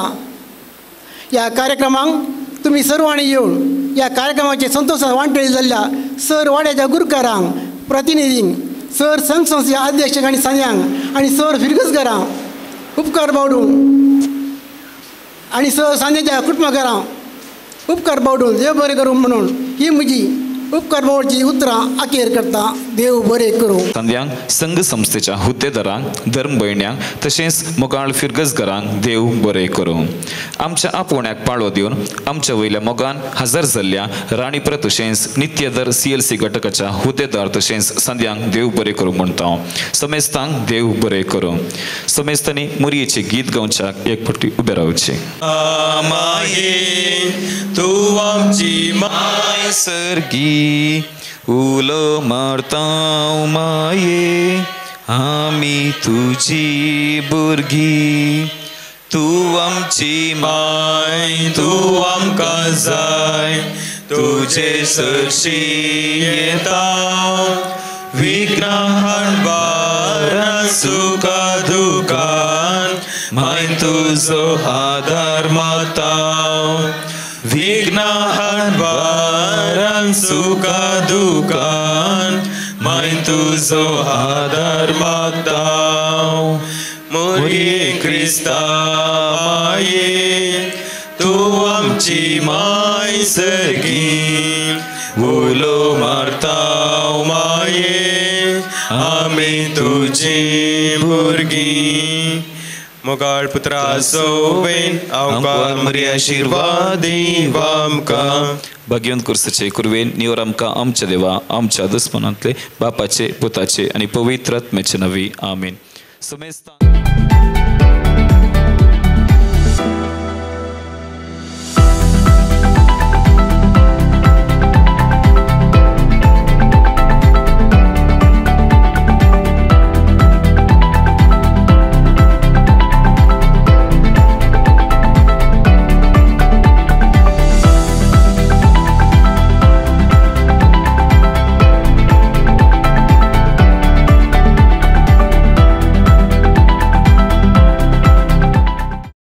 ह्या कार्यक्रमांक तुमी सर्वांनी येवन ह्या कार्यक्रमाचे संतोशान वांटेली जाल्ल्या सर वाड्याच्या गुरकारांक प्रतिनिधींक सर संघ संस्थेच्या अध्यक्षांक आनी सांद्यांक आनी सर फिरगजकारांक उपकार बावडून आनी सर सांद्याच्या कुटुंबाकारांक उपकार बावडून देव बरें करूं म्हणून ही म्हजी उपकार बावडची उतरां अखेर करता. देव बरें करूं. सांद्यांक संघ संस्थेच्या हुद्देदारांक धर्म भयण्यांक तशेंच मोगाळ फिरगजगारांक देव बरें करूं. आमच्या आपोवण्याक पाळो दिवन आमच्या वयल्या मोगान हजर जाल्ल्या राणीप्र तशेंच नित्यदर सी एल सी घटकाच्या हुद्देदार तशेंच सांद्यांक देव बरें करूं म्हणटा. समेस्तांक देव बरें करूं. समेस्तांनी मुरयेचें गीत गावच्याक एक फावटी उबें रावचें. तूं आमची माय सर्गी उलो मारता माये आमी तुजी भुरगीं तूं आमची माय तूं आमकां जाय तुजे सरशी येता विघ्नान बारा सुखा दुखान माय तुजो आदार मागता विघ्नान बारा सुखा दुखान माय तुजो आदार मागता मोरी क्रिस्ता माये तूं आमची माय सर्गी उलो मारता माये आमी तुजी भुरगीं मोगाळ पुत्रा सोबेन आमकां मरी आशिर्वादी आमकां भाग्यवंत कुर्साचे कुरवेन निवर आमकां आमच्या देवा आमच्या दुस्मनांतले बापाचे पुताचे आनी पवित्र आत्म्याचे नवी आमेन. समेस्तान